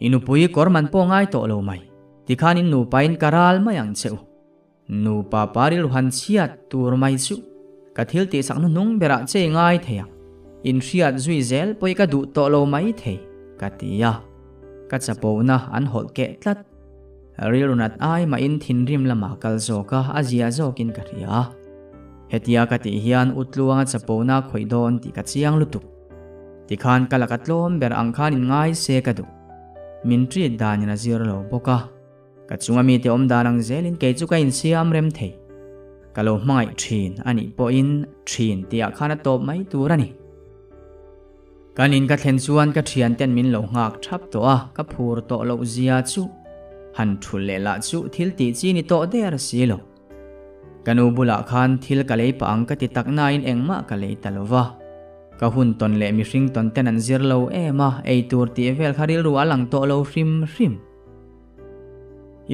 I nupui kawr man pawh ngai tawh lo mai, tikhan in nupain ka ral mai ang che u. Nupa pa rilru han chhiat tur mai chu ka thil tihsak hnuhnung berah che i ngai thei ang, inhriat zui zel pawh i ka duh tawh lo mai thei, ka ti a. Ka chapona an hawlh keh tlat. Rilru nat ai mahin thinrim lamah kal zawk a, a zia zawkin ka hria. Hetia ka tih hian U Tluanga chapona khawih dawn tih ka chiang lutuk. Tikhan ka laka tlawm ber ang khan in ngai se ka duh. Min treat danin a zir lo bawk a. Ka chunga mite awm dan ang zelin kei chu ka insiam rem thei. Ka lo hmangaih thin a nih pawhin thin tihah khan a tawp mai tur a ni. Kan in ka thlen chuan ka thianten min lo nghak thap tawh a, ka phur tawh loh zia chu han thul leh lah chu thil tih chi ni tawh der si lo. Ka nu bulah khan thil ka lei pah ang ka ti tak nain engmah ka lei ta lo va. Ka hun tawn leh mihring tawn ten an zir lo em a, ei tur tih vel kha rilru a lang tawh lo hrim hrim.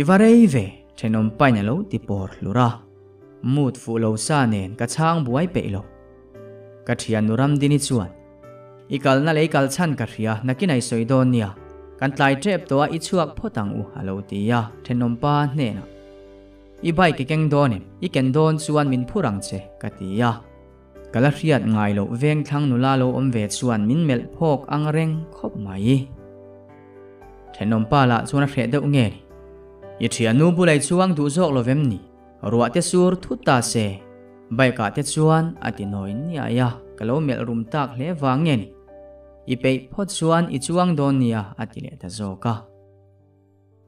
I va rei ve, thenawm pain a lo ti pawr hlur a. Mood fuh lo sa nen ka chhang buai peih lo. Ka thiannu Ramdini chuan, I kalna lei kal chhan ka hria, nakin a i sawi dawn nia. Kan tlai tep tawh a, i chhuak phawt ang u, a lo ti a, thenawm pa hnenah. I bike i keng dawn em? I ken dawn chuan min phur ang che, ka ti a. Ka la hriat ngai loh vengthlang nula lo awm ve chuan min melh phawk ang reng khawp mai. Thenawm pa lah chuan a hreh deuh nge ni? I thiannu bulai chuang duh zawk lo vem ni? Ruah te sur thut ta se. Bike ah te chuan a ti nawi niai a, ka lo melh rum tak hle vang nge ni? I peih phawt chuan i chuang dawn nia a ti leh ta zawk a.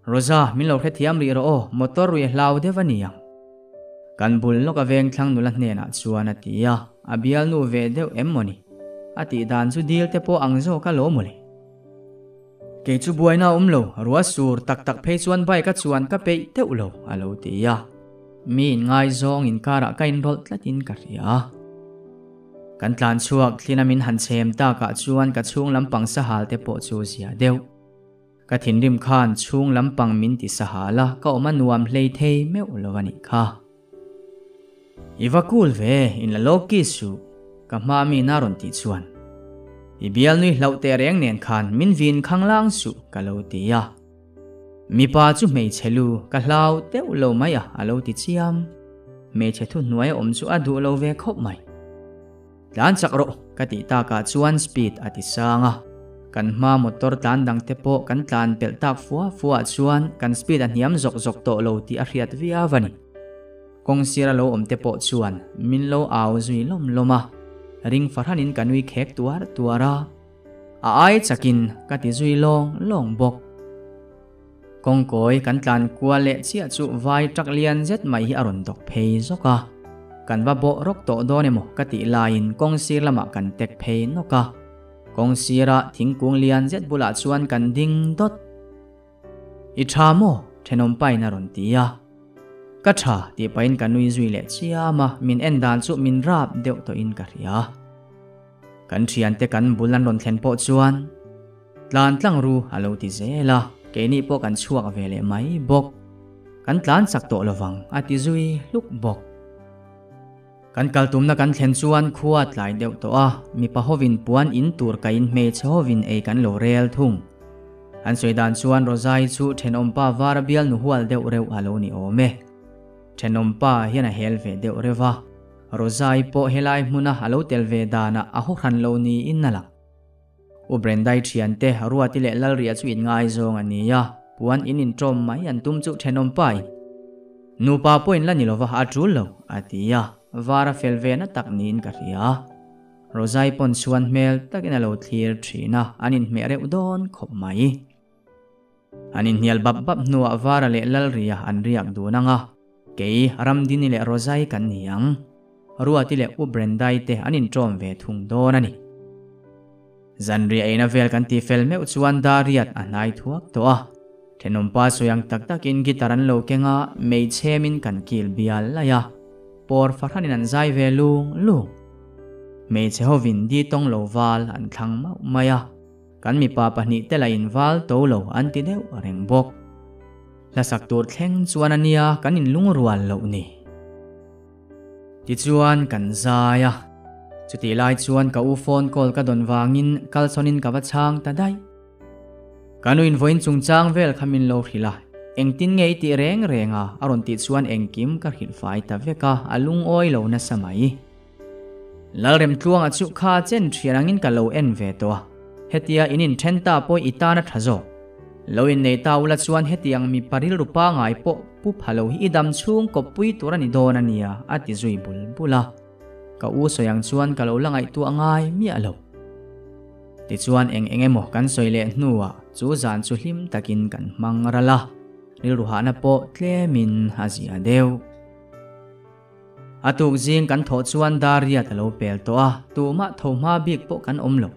Rosa, min lo hrethiam rih rawh aw, motor rui a hlau deuh a ni ang. Kan bul lawk a veng thlang nula hnenah chuan a ti a, a bialnu ve deuh em maw ni? A tih dan chu dil te pawh ang zawk a lo maw le? Kei chu buaina a awm lo, ruah sur tak tak phei chuan bike a chuan ka peih deuh lo, a lo ti a. Mi inngaizawng inkarah ka inrawlh tlatin ka hria. Kan tlan chhuak thlina min han chhem takah chuan ka chhung lampang sahal te pawh chu zia deuh. Ka thinrim khan chhung lampang min ti sahal a, ka awm a nuam hlei thei meuh lo a nih kha. I va cool ve, in la lawk ki suh, ka hma mi na rawn tih chuan. I bial nui hlauh teh reng nen khan min vin khang lang suh, ka lo ti a. Mipa chu hmeichhe lu, ka hlau deuh lo mai a, a lo ti chiam. Hmeichhe thuhnuai a awm chu a duh lo ve khawp mai. Tlan chak rawh ka tih takah chuan speed a ti sang a, kan hma motor tlan dang te pawh kan tlan pelh tak fua fua ah chuan kan speed a hniam zawk zawk tawh lo tih a hriat viau a ni. Kawng sira lo awm te pawh chuan min lo au zui lawm lawm a, ring fahranin ka nui khek tuar tuar a, a ai chakin ka ti zui lawng lawng bawk. Kawngkawi kan tlan kual leh chiah chu vai truck lian zet mai hi a rawn dawk phei zawk a, kan va bawh rawk tawh dawn emaw ka tih laiin kawng sir lamah kan tek phei nawk a, kawng sira thingkung lian zet bulah chuan kan ding dawt. I tha maw? Thenawm pain a rawn ti a. Ka tha tih pahin ka nui zui leh chiam a, min en dan chu min rap deuh tawhin ka hria. Kan thiante kan bul an rawn thlen pawh chuan Tlan tlang ru a lo ti zel a, keini pawh kan chhuak ve leh mai bawk. Kan tlan chak tawh lovang a ti zui hluk bawk. Kan kal tumna kan thlen chuan khua tlai deuh tawh a, mipa hovin puan in tur ka in hmeichhe hovin ei kan lo rel thung. An sawi dan chuan Rozai chu thenawmpa vara bialnu hual deuh reuh a lo ni awm e. Thenawmpa hian a hel ve deuh reuh a, Rozai pawh helai hmuna a lo tel ve danah a haw hran lo niin a lang. U Brendai thiante Ruati leh Lalria chu inngaizawng a ni a, puan in inṭawm mai an tum chu thenawmpa in nupa pawhin la ni lova a ṭul lo a ti a, var a fel ve na tak niin ka hria. Rozai pawn chhuan hmel takin a lo thlir ṭhin a, an inhmeh reuh dawn khawp mai. An inhnial bap bap hnuah Vara leh Lalria an riak dun ang a, kei Ramdini leh Rozai kan ni ang. Ruati leh U Brendai te an inṭawm ve thung dawn a ni. Zanriah eina vel kan ti fel meuh chuan Dariat a hnai thuak tawh a. Thenawmpa sawi ang tak takin guitar an lo keng a, meichhemin kan kil bial laih a. Pawr fahranin an zai ve lung lung. Hmeichhe hovin di tawng lo val an thlang mauh mai a. Kan mipa pahnihte lah in val to lo an ti deuh reng bawk. Hlasak tur thleng chuan a nia kan inlungrual loh ni. Tichuan kan zai a, chutih lai chuan ka u phone call ka dawn vangin kalsawnin ka va chhang ta daih. Ka nu in vawiin chungchang vel kha min lo hrilh a, engtin nge i tih reng reng a a rawn tih chuan engkim ka hrilh fai ta vek a, a lungawi lo nasa mai. Lalremtluanga chu kha chen thian angin ka lo en ve tawh a, hetia in inthen ta pawh i tan a tha zawk. Lo innei ta ula chuan hetiang mipa rilru pangai pawh pu pha lo hi i dam chhung kawppui tur a ni dawn a nia a ti zui bul bul a. Ka u sawi ang chuan ka lo la ngaihtuah ngai miah lo. Tichuan eng eng emaw kan sawi leh hnuah chu zan chu hlim takin kan hmang ral a, rilru hahna pawh tlemin a zia deuh. A tuk zing kan thawh chuan Dariat a lo pel tawh a, tumah tho hma bik pawh kan awm lo.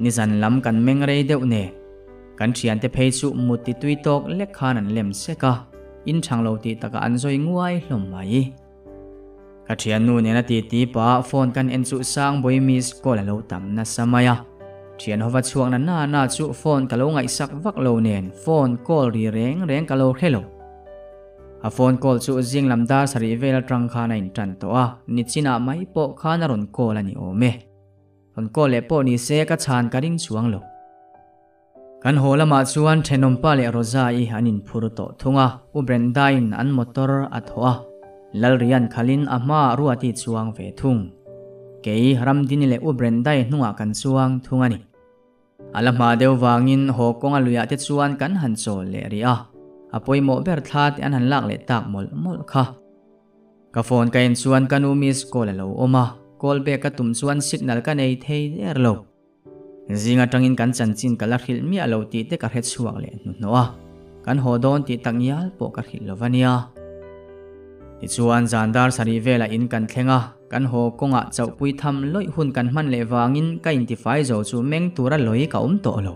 Nizan lam kan meng rei deuh nen, kan thiante phei chu mut ti tui tawk lek khan an lem sek a, in chhang lo tih takah an zawi nguai hlawm mai. Ka thiannu nena titi pah phone kan en chu Sangbawi miss call a lo tam nasa mai a, thian hova chhuak na na na chu phone ka lo ngaihsak vak lo nen phone call ri reng reng ka lo hre lo. A phone call chu zing lam dar sarih vel atang khan a intan tawh a, nichinah mai pawh khan a rawn call a ni awm e. Rawn call leh pawh ni se ka chhan ka ring chuang lo. Kan haw lamah chuan thenawmpa leh Rosa-i an inphur tawh thung a, U Brenda-in an motor a thawh a, Lalrian khalin a hmaah Ruati chuang ve thung. Kei, Ramdini leh U Brenda-i hnungah kan chuang thung a ni. A la hma deuh vangin haw kawnga luiah te chuan kan han chawl leh rih a, a pawimawh ber thla te an han lak leh tak mawlh mawlh kha. Ka phone ka en chuan ka nu miss call a lo awm a, call back ka tum chuan signal ka nei thei der lo. Zing atangin kan chanchin ka la hrilh miah lo tih te ka hre chhuak leh hnuhnawh a, kan haw dawn tih tak ngial pawh ka hrilh lo va nia. Tichuan zan dar sarih velah in kan thleng a, kan haw kawngah chauhpui tham lawih hun kan hman leh vangin ka intifai zo chu meng tura lawi ka awm tawh lo.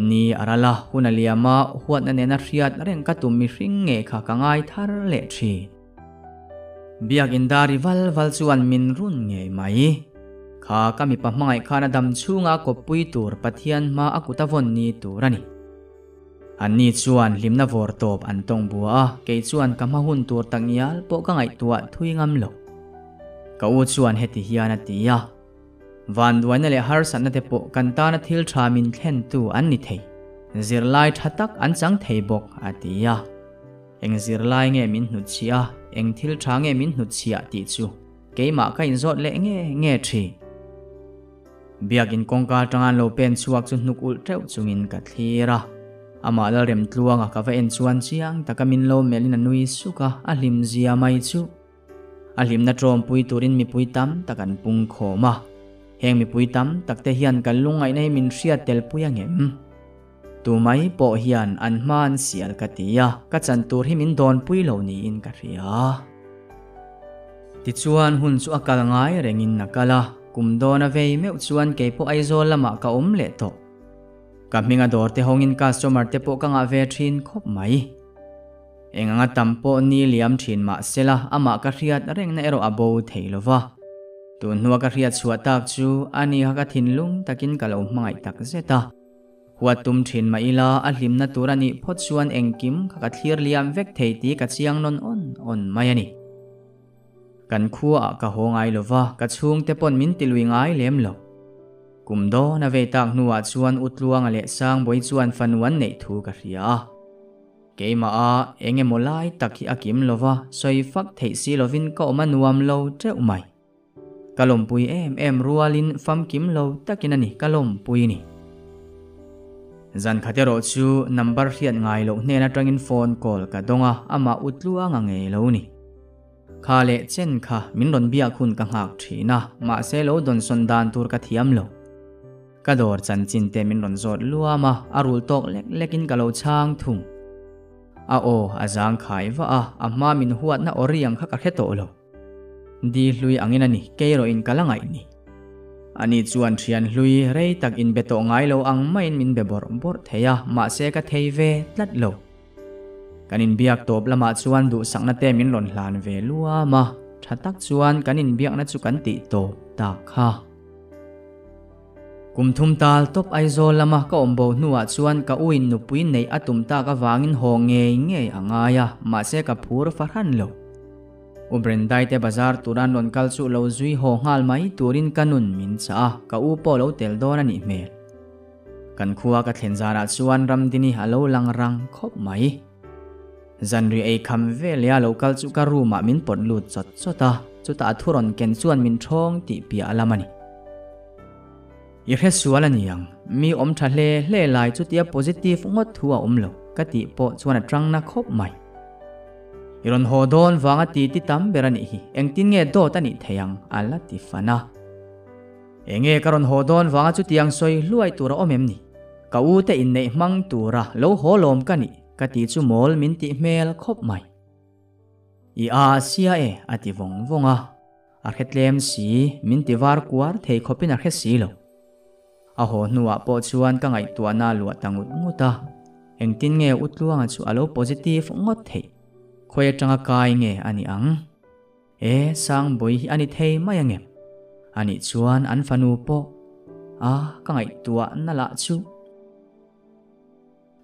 Ni a ral a, hun a liam a, huatna nena hriat reng ka tum mihring nge kha ka ngai thar leh thin. Biakin dari val val chuan min run ngei mai. Kha ka mipa hmangaih khan a dam chhunga kawppui tur Pathian hma a kut a vawn ni tur a ni. Anni chuan hlimna vawr tawp an tawng bua a, kei chuan ka hma hun tur takngial pawh ka ngaihtuah thui ngam lo. Ka u chuan heti hian a ti a. Vanduaina leh harsatna te pawh kan tana thil tha min thlentu an ni thei. Zirlai tha tak an chang thei bawk, a ti a. Eng zirlai nge min hnutchhiah a, eng thil tha nge min hnutchhiah tih chu Keimah ka inzawt leh nge nge thin. Biakin kawngka atanga an lo pen chhuak chu hnuk ulh teuh chungin ka thlir a. Amah Lalremtluanga ka va en chuan chiang taka min lo melhin a nui suk a, a hlim zia mai chu. A hlimna tawmpui turin mipui tam tak an pung khawm a. Heng mipui tam tak te hian kan lungngaihna hi min hriat tel pui ang em? Tu mai pawh hian an hma an sial ka ti a, ka chan tur hi min dawnpui lo niin ka hria. Tichuan hun chu a kal ngai rengin a kal a, kum dawn a vei meuh chuan keipawh Aizawl lamah ka awm leh tawh. Ka hminga dawr te hawngin customer te pawh ka ngah ve thin khawp mai. Eng anga tam pawh ni liam thin mah sela amah ka hriat rengna erawh a bo thei lo va. Tun hnua ka hriat chhuah tak chu a ni kha ka thinlung takin ka lo hmangaih tak zet a. Huat tum thin mah ila a hlimna tur a nih phawt chuan engkim kha ka thlir liam vek thei tih ka chiang nawn awn awn mai a ni. Kan khuaah ka haw ngai lo va, ka chhungte pawn min ti lui ngai lem lo. Kum dawn a vei tak hnuah chuan U Tluanga leh Sangbawi chuan fanu an neih thu ka hria a. Keimah a eng emaw lai tak hi a kim lo va, sawi fak theih si lovin ka awm a nuam lo teuh mai. Ka lawmpui em em rualin famkim lo takin a ni ka lawmpui ni. Zan khat erawh chu number hriat ngai loh hnen atangin phone call ka dawng a, amah u tluanga ngei lo ni. Kha leh chen kha min rawn biak hun ka nghak thin a, mahse lo dawnsawn dan tur ka thiam lo. Ka dawr chanchin te min rawn zawt luam a, a rul tawk lek lekin ka lo chhang thung. A aw a zang khai vah a, a hma min huatna aw riang kha ka hre tawh lo. Di hlui angin a ni, kei erawhin ka la ngaih ni. Ani chuan thian hlui rei tak inbe tawh ngai lo ang maiin min be bawrh bawrh thei a, mahse ka thei ve tlat lo. Kan inbiak tawp lamah chuan duhsakna te min rawn hlan ve luam a, tha tak chuan kan inbiakna chu kan tih tawp tak kha. Kum thum tal tawp Aizawl lama ka awm bo hnuah chuan ka uin nupui neih a tum tak avangin haw ngei ngei a ngai a, mahse ka phur fahran lo. U Brendai te bazar tura an rawn kal chu lo zui haw nghal mai turin ka nun min chah a, ka u pawh lo tel dawn a nih hmel. Kan khua ka thlen zanah chuan Ramdini a lo lang rang khawp mai. Zanri ei kham veleh a lo kal chu ka room ah min pawt lut chawt chawt a, chutah a thu rawn ken chuan min ṭhawng tih piah a lam a ni. I hre sual a ni ang, mi awm ṭha hle hle lai chutia positive ngawt thu a awm lo ka tih pawh chuan a ṭang na khawp mai. I rawn haw dawn vanga ti ti tam ber a nih hi, engtin nge dawt a nih thei ang a la ti fan a. Enge ka rawn haw dawn vanga chutiang sawi hluai tur a awm em ni? Ka u te inneih hmang tura lo haw lawm ka nih. Ka ti chu mawl min tih hmel khawp mai. I a sia e a ti vawng vawng a, a hre tlem si, min ti var kuar thei khawpin a hre si lo. A haw hnuah pawh chuan ka ngaihtuahna a luah ta ngut ngut a, engtin nge U Tluanga chu a lo positive ngawt theih? Khawi atanga kai nge a nih ang? E, Sangbawi hi a ni thei mai angem? A nih chuan an fanu pawh a ka ngaihtuahna lah chu.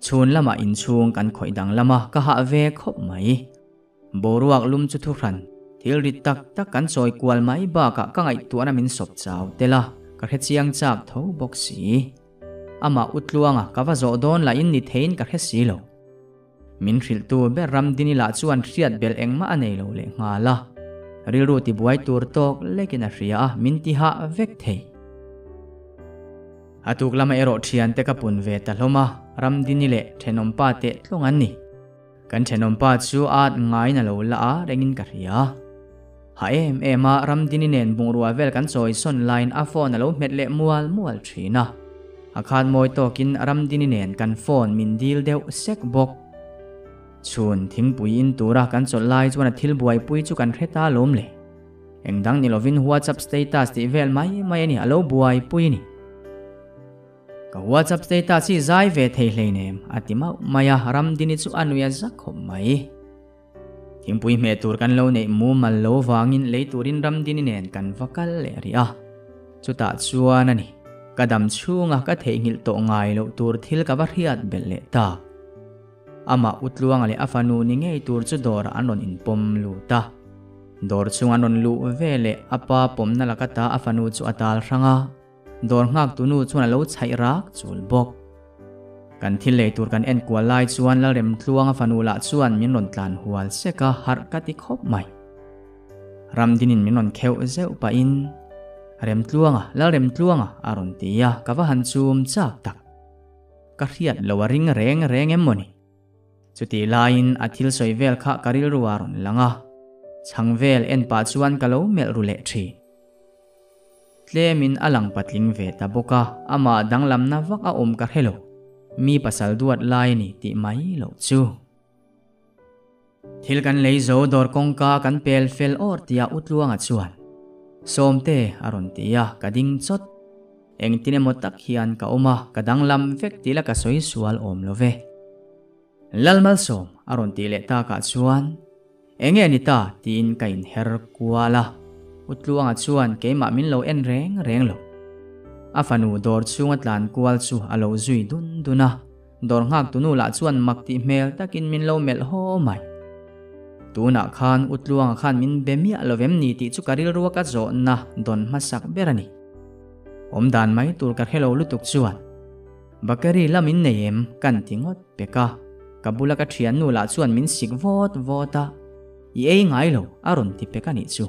Chhun lamah inchhung kan khawih danglam a, ka hah ve khawp mai. Boruak lum chu thuhran, thil rit tak tak kan chawi kual mai bakah ka ngaihtuahna min sawp chau tel a, ka hre chiang chak tho bawk si. Amah U Tluanga ka va zawh dawn lahin ni theiin ka hre si lo. Min hrilhtu ber Ramdini lah chuan hriat belh engmah a nei lo leh nghal a, rilru tibuai tur tawk lekin a hria a, min ti hah vek thei. A tuk lama erawh thiante ka pun ve ta hlawm a, Ramdini leh thenawmpa teh tlawng an ni. Kan thenawmpa chu at ngaiin a lo la a rengin ka hria. Ha em em a, Ramdini nen bungrua vel kan chawi sawn laiin a phone a lo hmet leh mual mual thin a. A khan mawi tawkin Ramdini nen kan phone min dil deuh sek bawk. Chhun thingpui in tura kan chawlh lai chuan a thil buaipui chu kan hre ta lawm le. Eng dang ni lovin WhatsApp status tih vel mai mai a ni, a lo buaipui a ni. Ka WhatsApp status hi zai ve thei hleinem, a ti mauh mai a, Ramdini chu a nui a za khawp mai. Thingpui hmeh tur kan lo neih mumal lo vangin lei turin Ramdini nen kan va kal leh rih a. Chutah chuan a ni, ka dam chhunga ka theihnghilh tawh ngai loh tur thil ka va hriat belh leh ta. Amah U Tluanga leh a fanu ni ngei tur chu dawrah an rawn inpawm lut a. Dawr chung an rawn luh ve leh a pa pawmna laka ta a fanu chu a tal hrang a, dawr nghaktu nu chuan a lo chhaih rak chul bawk. Kan thil lei tur kan en kual lai chuan Lalremtluanga fanu lah chuan min rawn tlan hual sek a, harh ka ti khawp mai. Ramdinin min rawn kheuh zeuh pahin, Remtluanga, Lalremtluanga a rawn ti a, ka va han chum chak tak. Ka hriat lo a ring reng reng em mawni? Chutih laiin a thil sawi vel kha ka rilru a rawn lang a, chhang vel en pah chuan ka lo melh ru leh thin. Tlemin a lang patling ve ta bawk a, amah danglamna vak a awm ka hre lo, mi pasal duat lai a ni tih mai loh chu. Thil kan lei zo dawr kawngka kan pel fel awr tia Utluanga chuan, Sawmte a rawn ti a, ka ding chawt. Engtin emaw tak hian ka awm a, ka danglam vek tih la ka sawi sual awm lo ve. Lalmalsawm a rawn tih leh takah chuan, Enge ni ta tiin ka inher kual a, Utluanga chuan keimah min lo en reng reng lo. A fanu dawr chhunga tlan kual chu a lo zui dun dun a. Dawr nghak tunu lah chuan mak tih hmel takin min lo melh haw mai. Tunah khan Utluanga khan min be miah lo vem ni tih chu ka rilrua ka zawhna dawn hmasak ber a ni. Awm dan mai tur ka hrelo lutuk chuan Bakery lam in nei em kan ti ngawt pek a, ka bula ka thiannu lah chuan min sik vawt vawt a, I ei ngai lo a rawn ti pek a nih chu.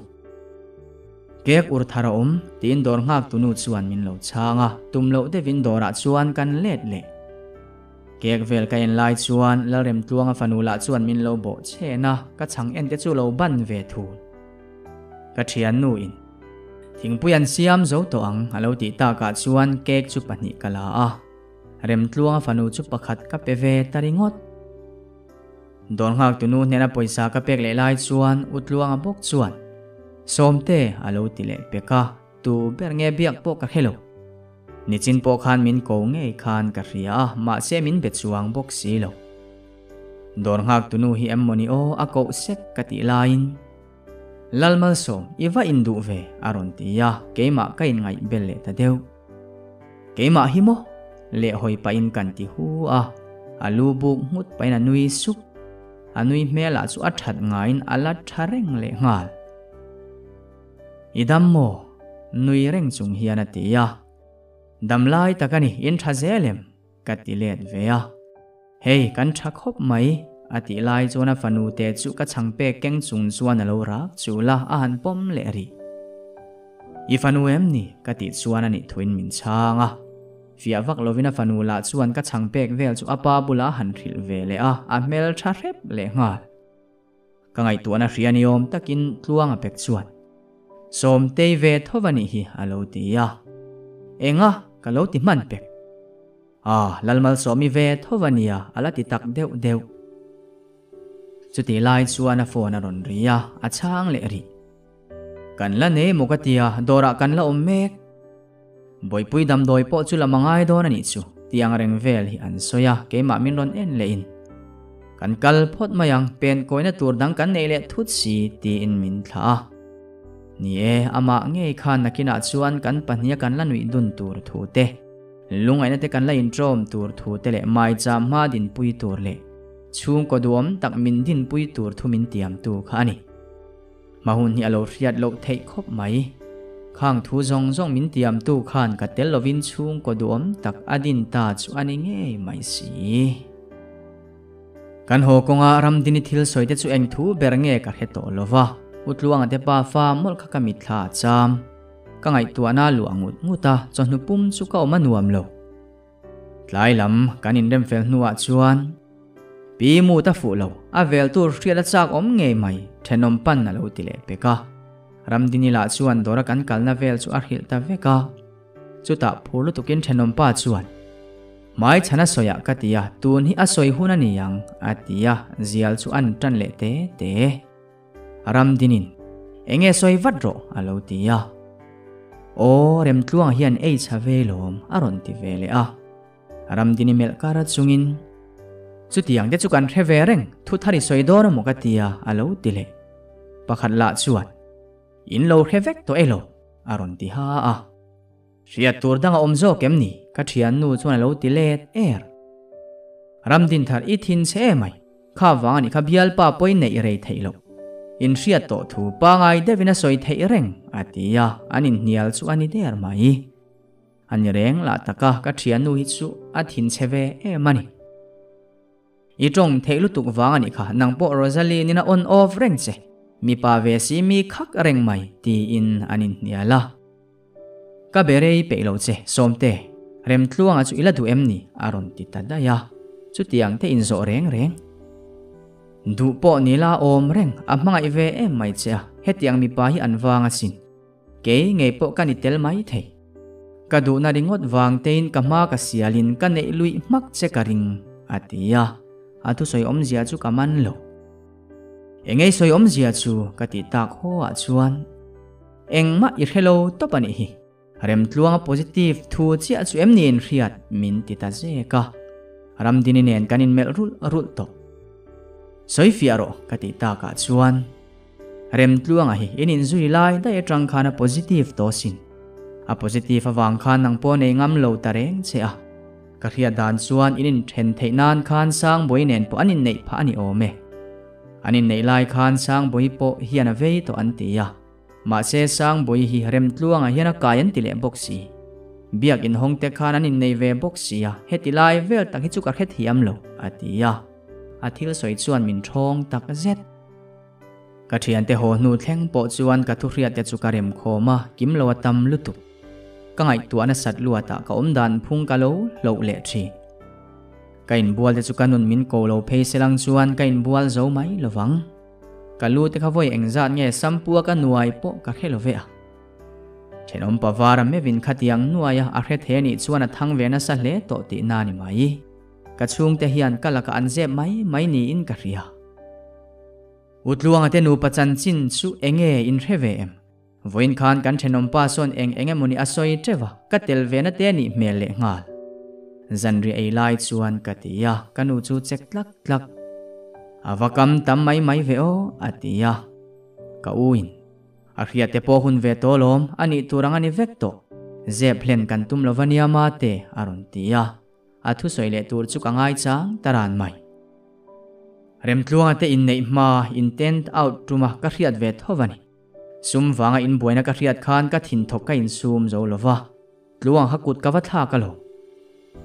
Kek ur thar a awm tiin dawr nghak tunu chuan min lo chhang a, tum loh deuhin dawrah chuan kan let leh. Kek vel ka en lai chuan Lalremtluanga fanu lah chuan min lo bawh chhen a, ka chhang en te chu lo ban ve thul. Ka thiannu in thingpui an siam zo tawh ang a lo tih takah chuan kek chu pahnih ka la a, Remtluanga fanu chu pakhat ka pe ve ta ringawt. Dawr nghak tunu hnena pawisa ka pek leh lai chuan Utluanga bawk chuan, Sawmte a lo ti leh pek a, tu ber nge biak pawh ka hre lo. Nichin pawh khan min ko ngei khan ka hria a, mahse min be chuang bawk si lo. Dawr nghak tunu hi em mawni aw a koh sek ka tih laiin, Lalmalsawm, i va induh ve a rawn ti a, keimah ka inngaih bel leh ta deuh. Keimah hi maw? Lehhawi pahin kan ti hu a, a lu buk nghut pahin a nui sup. A nui hmelah chu a that ngaiin a la tha reng leh nghal. I dam maw? Nui reng chung hian a ti a. Dam lai tak a ni, in tha zel em? Ka ti let ve a. Hei, kan tha khawp mai, a tih lai chuan a fanu te chu ka chhang pek keng chung chuan a lo rak chul a, a han pawm leh rih. I fanu em ni? Ka tih chuan a nih thuin min chhang a. Fiah vak lovin a fanu lah chuan ka chhang pek vel chu a pa bulah a han hrilh ve leh a, a hmel tha hrep leh nghal. Ka ngaihtuahna hria ni awm takin tluang a pek chuan, Sawmtei ve tho va nih hi a lo ti a. Enga? Ka lo ti hman pek. Ah, Lalmalsawmi ve tho va nia a la ti tak deuh deuh. Chutih lai chuan a phone a rawn ri a, a chhang leh rih. Kan la nei maw ka tia, dawrah kan la awm mek. Bawihpui damdawi pawh chu la mangai dawn a nih chu, tih ang reng vel hi an sawi a, keimah min rawn en leh in. Kan kal phawt mai ang, pen kawina tur dang kan neih leh thut si, tiin min thlah a. Ni e, amah ngei khan nakinah chuan kan pahniha kan la nuih dun tur thu te, lungaihna te kan la intrawm tur thu te leh maicham hma dinpui tur leh chhungkaw duhawm tak min dinpui tur thu min tiamtu kha a ni. Hmahun hi a lo hriat loh theih khawp mai. Khang thu zawng zawng min tiamtu khan ka tel lovin chhungkaw duhawm tak a din ta chu a ni ngei mai si. Kan haw kawnga Ramdini thil sawi te chu eng thu ber nge ka hre tawh lo va, Utluanga te pa fa mawlh kha ka mitthla a cham. Ka ngaihtuahna a luah ngut ngut a, chawhnu pum chu ka awm a nuam lo. Tlai lam kan inrem fel hnuah chuan Pi Mut a fuh lo, a vel tur hriat a chak awm ngei mai, thenawm pan a lo ti leh pek a. Ramdini lah chuan dawra kan kalna vel chu a hrilh ta vek a. Chutah phur lutukin thenawm pa chuan, Hmai chhan a sawiah ka ti a, tun hi a sawi hun a ni ang, a ti a, zial chu an tan leh te te. Ramdinin, Enge sawi vat rawh, a lo ti a. Aw, Remtluang hian ei chha ve lawm, a rawn ti ve leh a. Ramdini melh kar chungin, Chutiang te chu kan hre ve reng, thu thar i sawi dawn emaw ka ti a, a lo ti leh. Pakhat lah chuan, In lo hre vek tawh elo? a rawn ti ha a. Hriat tur dang a awm zawk em ni? Ka thiannu chuan a lo ti let er. Ramdinthar i thin che emai, kha vang a nih kha bialpa pawhin neih rei theih loh. In hriat tawh thu pangai deuhin a sawi theih reng, a ti a, an inhnial chu a ni der mai. A ni reng lah taka ka thiannu hi chu a thin che ve em a ni. I tawng theih lutuk vang a nih kha, nang pawh Rosaline in a on off reng che. Mipa ve si mi khak reng mai tiin an inhnial a. Ka be rei peih lo che, Sawmte, Remtluanga chu i la duh em ni? a rawn ti ta daih a, chutiang te inzawh reng reng. Duh pawh ni la awm reng, a hmangaih ve em mai che a, hetiang mipa hi an vang asin. Kei ngei pawh ka ni tel mai thei. Ka duhna ringawt vang tein ka hma ka sialin ka neih luih hmak che ka ring, a ti a, a thusawi awmzia chu ka man lo. Engei sawi awmzia chu ka tih tak haw ah chuan engmah i hrelo tawp a nih hi. Remtluanga positive thu chiah chu em ni in hriat min ti ta zek a. Ramdini nen kan inmelh rulh rulh tawh. Sawi fiah rawh ka tih tak ah chuan Remtluanga hi in inzui lai daih atang khan a positive tawh sin. A positive avang khan nang pawh nei ngam lo ta reng che a. Ka hriat dan chuan in inthen theih nan khan Sangbawi nen pawh an inneih phah a ni awm e. An inneih lai khan Sangbawi pawh hian a vei tawh an ti a. Mahse Sangbawi hi Remtluangah hian a kai an ti leh bawk si. Biak inhawng te khan an innei ve bawk si a, heti lai vel tak hi chu ka hrethiam lo, a ti a. A thil sawi chuan min thawng tak zet. Ka thiante haw hnu thleng pawh chuan ka thuhriat te chu ka rem khawm a, kim lo a tam lutuk. Ka ngaihtuah nasat luatah ka awm dan phung ka lo hloh leh thin. Ka inbual te chu ka nun min ko lo phei se lang chuan ka inbual zo mai lo vang. Ka lu te kha vawi engzat nge sampua ka nuai pawh ka hre lo ve a. Thenawm pavara mevin khatiang nuaia a hre thei anih chuan a thang ve nasa hle tawh tihna ni mai. Ka chhungte hian ka lakah an zep mai mai niin ka hria. Utluanga te nupa chanchin chu enge in hre ve em? Vawiin khan kan thenawmpa sawn eng eng emawni a sawi teuh a, ka tel ve na te nih hmel leh nghal. Zanriah ei lai chuan ka ti a, ka nu chu chek tlak tlak. A va kam tam mai mai ve aw, a ti a. Ka u in, A hriat te pawh hun ve tawh alawm, a nih tur ang a ni vek tawh. Zep hlen kan tum lova nia mate, a rawn ti a. A thusawi leh tur chu ka ngaichang ta ran mai. Remtluanga te inneih hma in tent out tuma ka hriat ve tho a ni. Sum vanga inbuaina ka hriat khan ka thinthawk ka insum zo lo va, tluang kha kut ka va thlak a lo.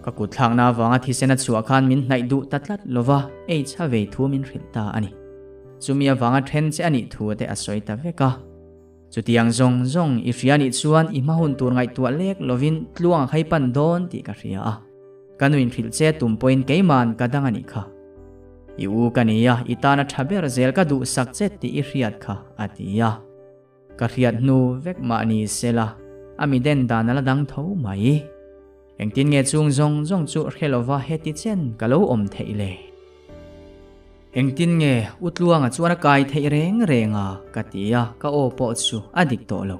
Ka kut thlakna avanga thisen a chhuah khan min hnaih duh ta tlat lo va, H a vei thu min hrilh ta a ni. Chumi avanga then che a nih thu te a sawi ta vek a. Chutiang zawng zawng i hria nih chuan i hma hun tur ngaihtuah lek lovin tluang a khai pan dawn tih ka hria a. Ka nu inhrilh che tum pawhin keiman ka dang a nih kha. I u ka ni a, i tana tha ber zel ka duhsak che tih i hriat kha, a ti a. Ka hriat hnu vek mah ni sela, a mi den dan a la dang tho mai. Engtin nge chung zawng zawng chu hre lova heti chen ka lo awm theih le? Engtin nge U Tluanga chuan a kai theih reng reng a? ka ti a, ka aw pawh chu a dik tawh lo.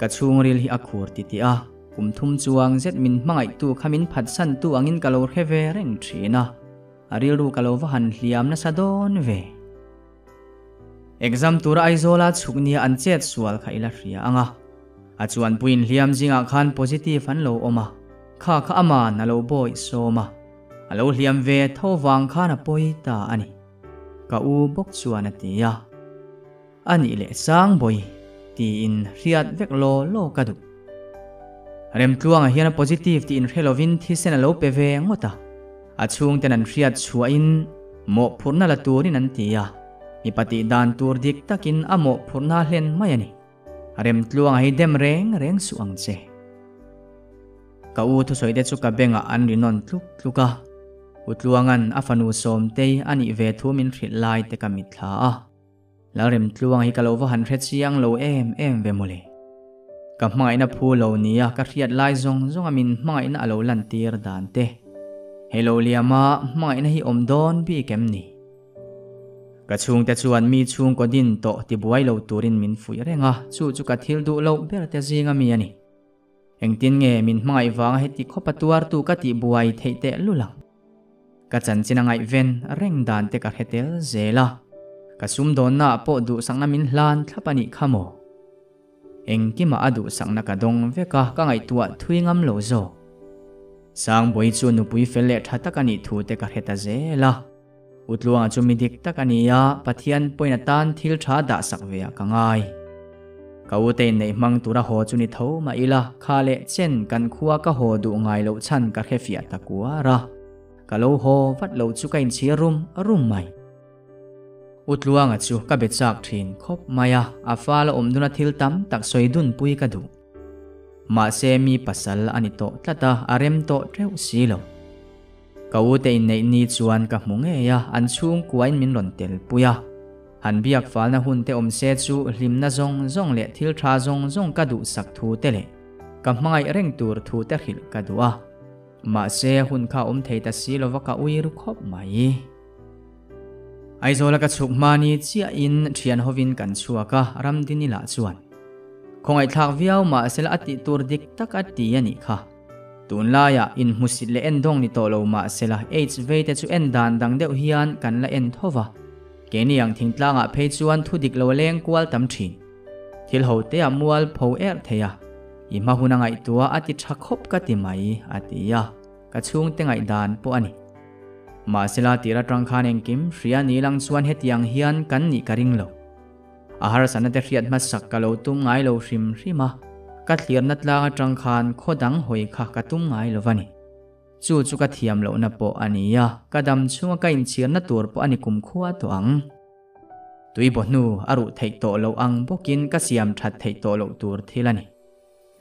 Ka chhungril hi a khur titih a, kum thum chuang zet min hmangaihtu kha min phatsantu angin ka lo hre ve reng thin a, a rilru ka lo va han hliam nasa dawn ve. Exam tura Aizawla chhuk nia an chet sual kha i la hria ang a, a chuanpuiin hliam zingah khan positive an lo awm a, kha kha aman a lo bawih sawm a, a lo hliam ve tho vang khan a pawi ta a ni, ka u bawk chuan a ti a. A nih leh sang bawi tiin hriat vek law law ka duh. Remtluanga hian a positive tih inhre lovin thisen a lo pe ve ngawt a. A chhungten an hriat chhuahin mawhphurhna la turin an ti a, mipa tih dan tur dik takin a mawhphurhna a hlen mai a ni. Remtluanga hi dem reng reng suh ang che. Ka u thusawi te chu ka bengah an ri nawn tluk tluk a. Utluanga'n a fanu Sawmtei a nih ve thu min hrilh lai te ka mitthla a. Lalremtluang hi ka lo va han hre chiang lo em em ve mawle. Ka hmangaihna phu lo nia ka hriat lai zawng zawnga min hmangaihna a lo lantir dan te. Hei lo liama hmangaihna hi awm dawn bik em ni? Ka chhungte chuan mi chhungkaw din tawh tibuai lo turin min fuih reng a, chu chu ka thil duh loh ber te zinga mi a ni. Engtin nge min hmangaih vanga heti khawpa tuartu ka tihbuai theih teh lul ang? Ka chanchin a ngaihven reng dan te ka hre tel zel a, ka sumdawnna ah pawh duhsakna min hlan thlap a nih kha maw? Engkimah a duhsakna ka dawng vek a, ka ngaihtuah thui ngam lo zawk. Sangbawi chu nupui fel leh tha tak a nih thu te ka hre ta zel a. Utluanga chu mi dik tak a ni a, Pathian pawhin a tan thil tha dahsak ve ah ka ngai. Ka u te inneih hmang tura haw chu ni tho mah ila, kha leh chen kan khua ka haw duh ngai loh chhan ka hre fiah ta kuar a. Ka lo haw vat lo chu ka inchhir rum rum mai. U Tluanga chu ka be chak thin khawp mai a, a fala awm duna thil tam tak sawi dun pui ka duh. Mahse mi pasal a ni tawh tlat a, a rem tawh teuh si lo. Ka u te inneih ni chuan ka hmu ngei a, an chhungkuain min rawn tel pui a. Han biak falna hun te awm se chu hlimna zawng zawng leh thil tha zawng zawng ka duhsak thu te leh ka hmangaih reng tur thu te hrilh ka duh a. Mahse hun kha awm thei ta si lova ka ui ru khawp mai. Aizawla ka chhuk hma ni chiahin thian hovin kan chhuak a, Ramdini lah chuan khawngaihthlak viau mahsela a tih tur dik tak a ti a nih kha. Tunlaiah inhmusit leh endawng ni tawh lo mahsela AIDS vei te chu en dan dang deuh hian kan la en tho va. Keini ang thingtlangah phei chuan thu dik lo a leng kual tam thin. Thil ho te a mual pho erh thei a, i hma hun a ngaihtuah a ti tha khawp ka ti mai, a ti a, ka chhungte ngaihdan pawh a ni. Mahsela tir atang khan engkim hria ni lang chuan hetiang hian kan nih ka ring lo. A harsatna te hriat hmasak ka lo tum ngai lo hrim hrim a, ka thlirna tlang atang khan khaw dang hawi kha ka tum ngai lo va ni. Chu chu ka thiam lohna pawh a ni a, ka dam chhunga ka inchhirna tur pawh a ni kumkhua tawh ang. Tui baw hnu a ruh theih tawh loh ang bawkin ka siam that theih tawh loh tur thil a ni.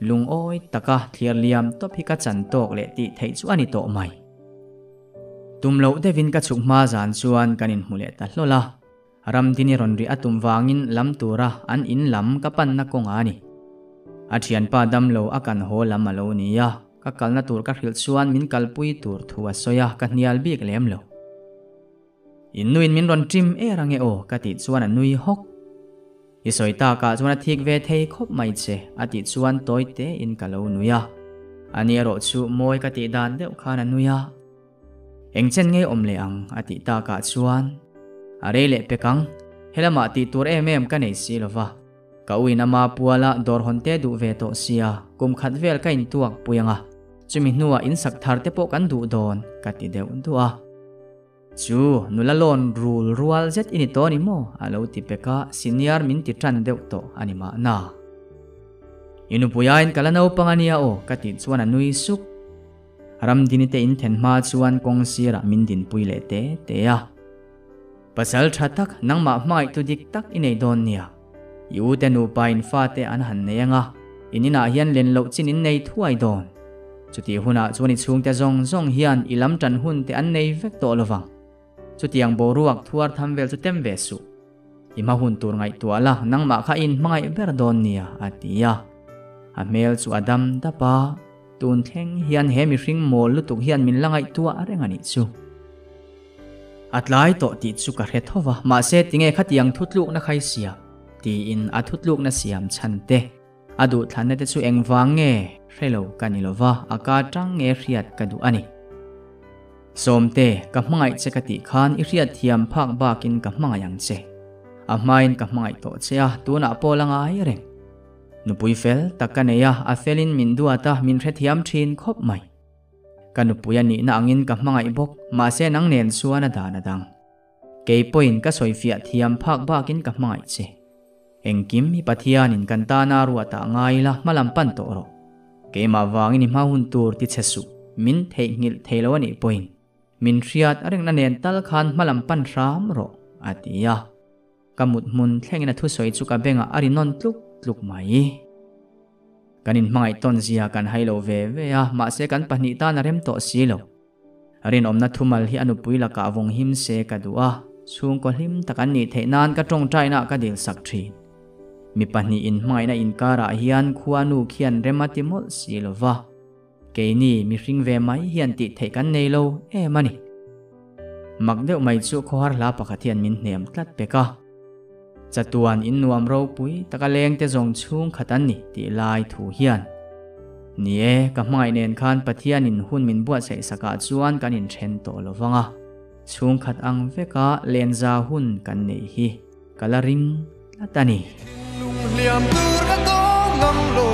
Lungawi taka thlir liam tawp hi ka chan tawk leh tih theih chu a ni tawh mai. Tum loh deuhin ka chhuk hma zan chuan kan inhmu leh ta hlawl a. Ramdini rawn rih a tum vangin lam tura an in lam ka panna kawngah a ni. A thianpa damlo a kan haw lam a lo ni a, ka kalna tur ka hrilh chuan min kalpui tur thu a sawi a, ka hnial bik lem lo. In nuin min rawn ṭim er ange aw ka tih chuan a nui hawk. I sawi takah chuan a thik ve thei khawp mai che a tih chuan tawi tein ka lo nui a. Ani erawh chu mawi ka tih dan deuh khan a nui a. Eng chen ngei awm leh ang a tih takah chuan a rei leh pek ang, helamah tih tur em em ka nei si lova. Ka uin ama puala dawr hawn te duh ve tawh sia, kum khat vel ka intuak pui ang a, chumi hnuah insak thar te pawh kan duh dawn ka ti deuh duah a. Chu, nula lawn rul rual zet i ni tawh a ni maw? a lo ti pek a, senior min ti tan deuh tawh a ni mahna. I nupuiain ka la naupang a nia aw, ka tih chuan a nui suk. Ramdini te inthen hma chuan kawng sirah min dinpui leh te te a. Pasal tha tak, nangmah hmangaihtu dik tak i nei dawn nia. I u te nupa in fate an han nei anga, in inah hian len loh chin in nei thuai dawn. Chutih hunah chuan i chhungte zawng zawng hian i lam tan hun te an nei vek tawh lovang. Chutiang boruak thuar tham vel chu tem ve suh. I hma hun tur ngaihtuah la, nangmah kha i inhmangaih ber dawn nia, a ti a. A hmel chu a dam dap a, tun thleng hian he mihring mawl lutuk hian min la ngaihtuah reng a nih chu. A tlai tawh tih chu ka hre tho va, mahse tinge khatiang thutlukna khai siam? tiin a thutlukna siam chhan te, a duhthlanna te chu engvang nge hre lo ka ni lo va, a ka tang nge hriat ka duh a ni. Sawmte, ka hmangaih che ka tih khan i hriat thiam phak bakin ka hmangaih ang che. A hmain ka hmangaih tawh che a, tunah pawh la ngai reng. Nupui fel tak ka nei a, a felin min duat a, min hrethiam thin khawp mai. Ka nupui a nihna angin ka hmangaih bawk, mahse nang nen chuan a dan a dang. Kei pawhin ka sawifiah thiam phak bakin ka hmangaih che. Engkim hi Pathianin kan tana ruatah ngai ila hmalam pan tawh rawh. Keimah vangin i hma hun tur ti che suh, min theihnghilh thei lo a nih pawhin min hriat a ringna nen tal khan hmalam pan hram rawh, a ti a. Ka mut hmun thlengin a thusawi chu ka bengah a ri nawn tluk tluk mai. Kan inhmangaih tawn zia kan hai lo ve ve a, mahse kan pahnih tan a rem tawh si lo. Rinawmna thumal hi a nupui lakah vawng him se ka duh a, chhungkaw hlim tak an nih theih nan ka tawngtainaah ka dil sak thin. Mi pahnih inhmangaihna inkarah hian khuanu khian rem a ti mawlh si lo va, keini mihring ve mai hian tih theih kan nei lo em a ni. Mak deuh mai chu khawhar hla pakhat hian min hnem tlat pek a. Chatuan in nuam ropui taka lengte zawng chhung khat an ni tih lai thu hian. Ni e, ka hmangaih nen khan Pathianin hun min buatsaih sakah chuan kan inthen tawh lo vang a, chhung khat ang veka lenza hun kan neih hi ka la ring tlat a ni. Thinlung hliam tur ka tawng ngam lo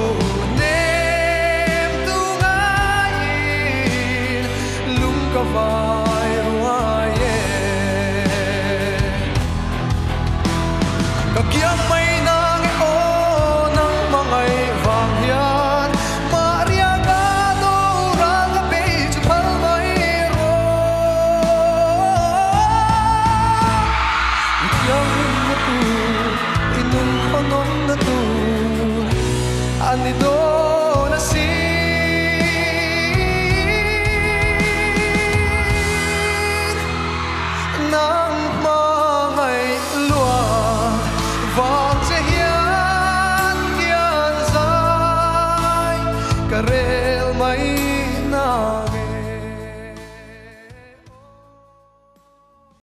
nem tu ngaiin lung ka vai ruai e. Ka kiang mai nang e aw nang hmangaih vang hian Maria ka doral ka bei chu phal mai rawh. A ni dawn asin. Nang hmangaih luat vang che hian kian zai ka rel mai.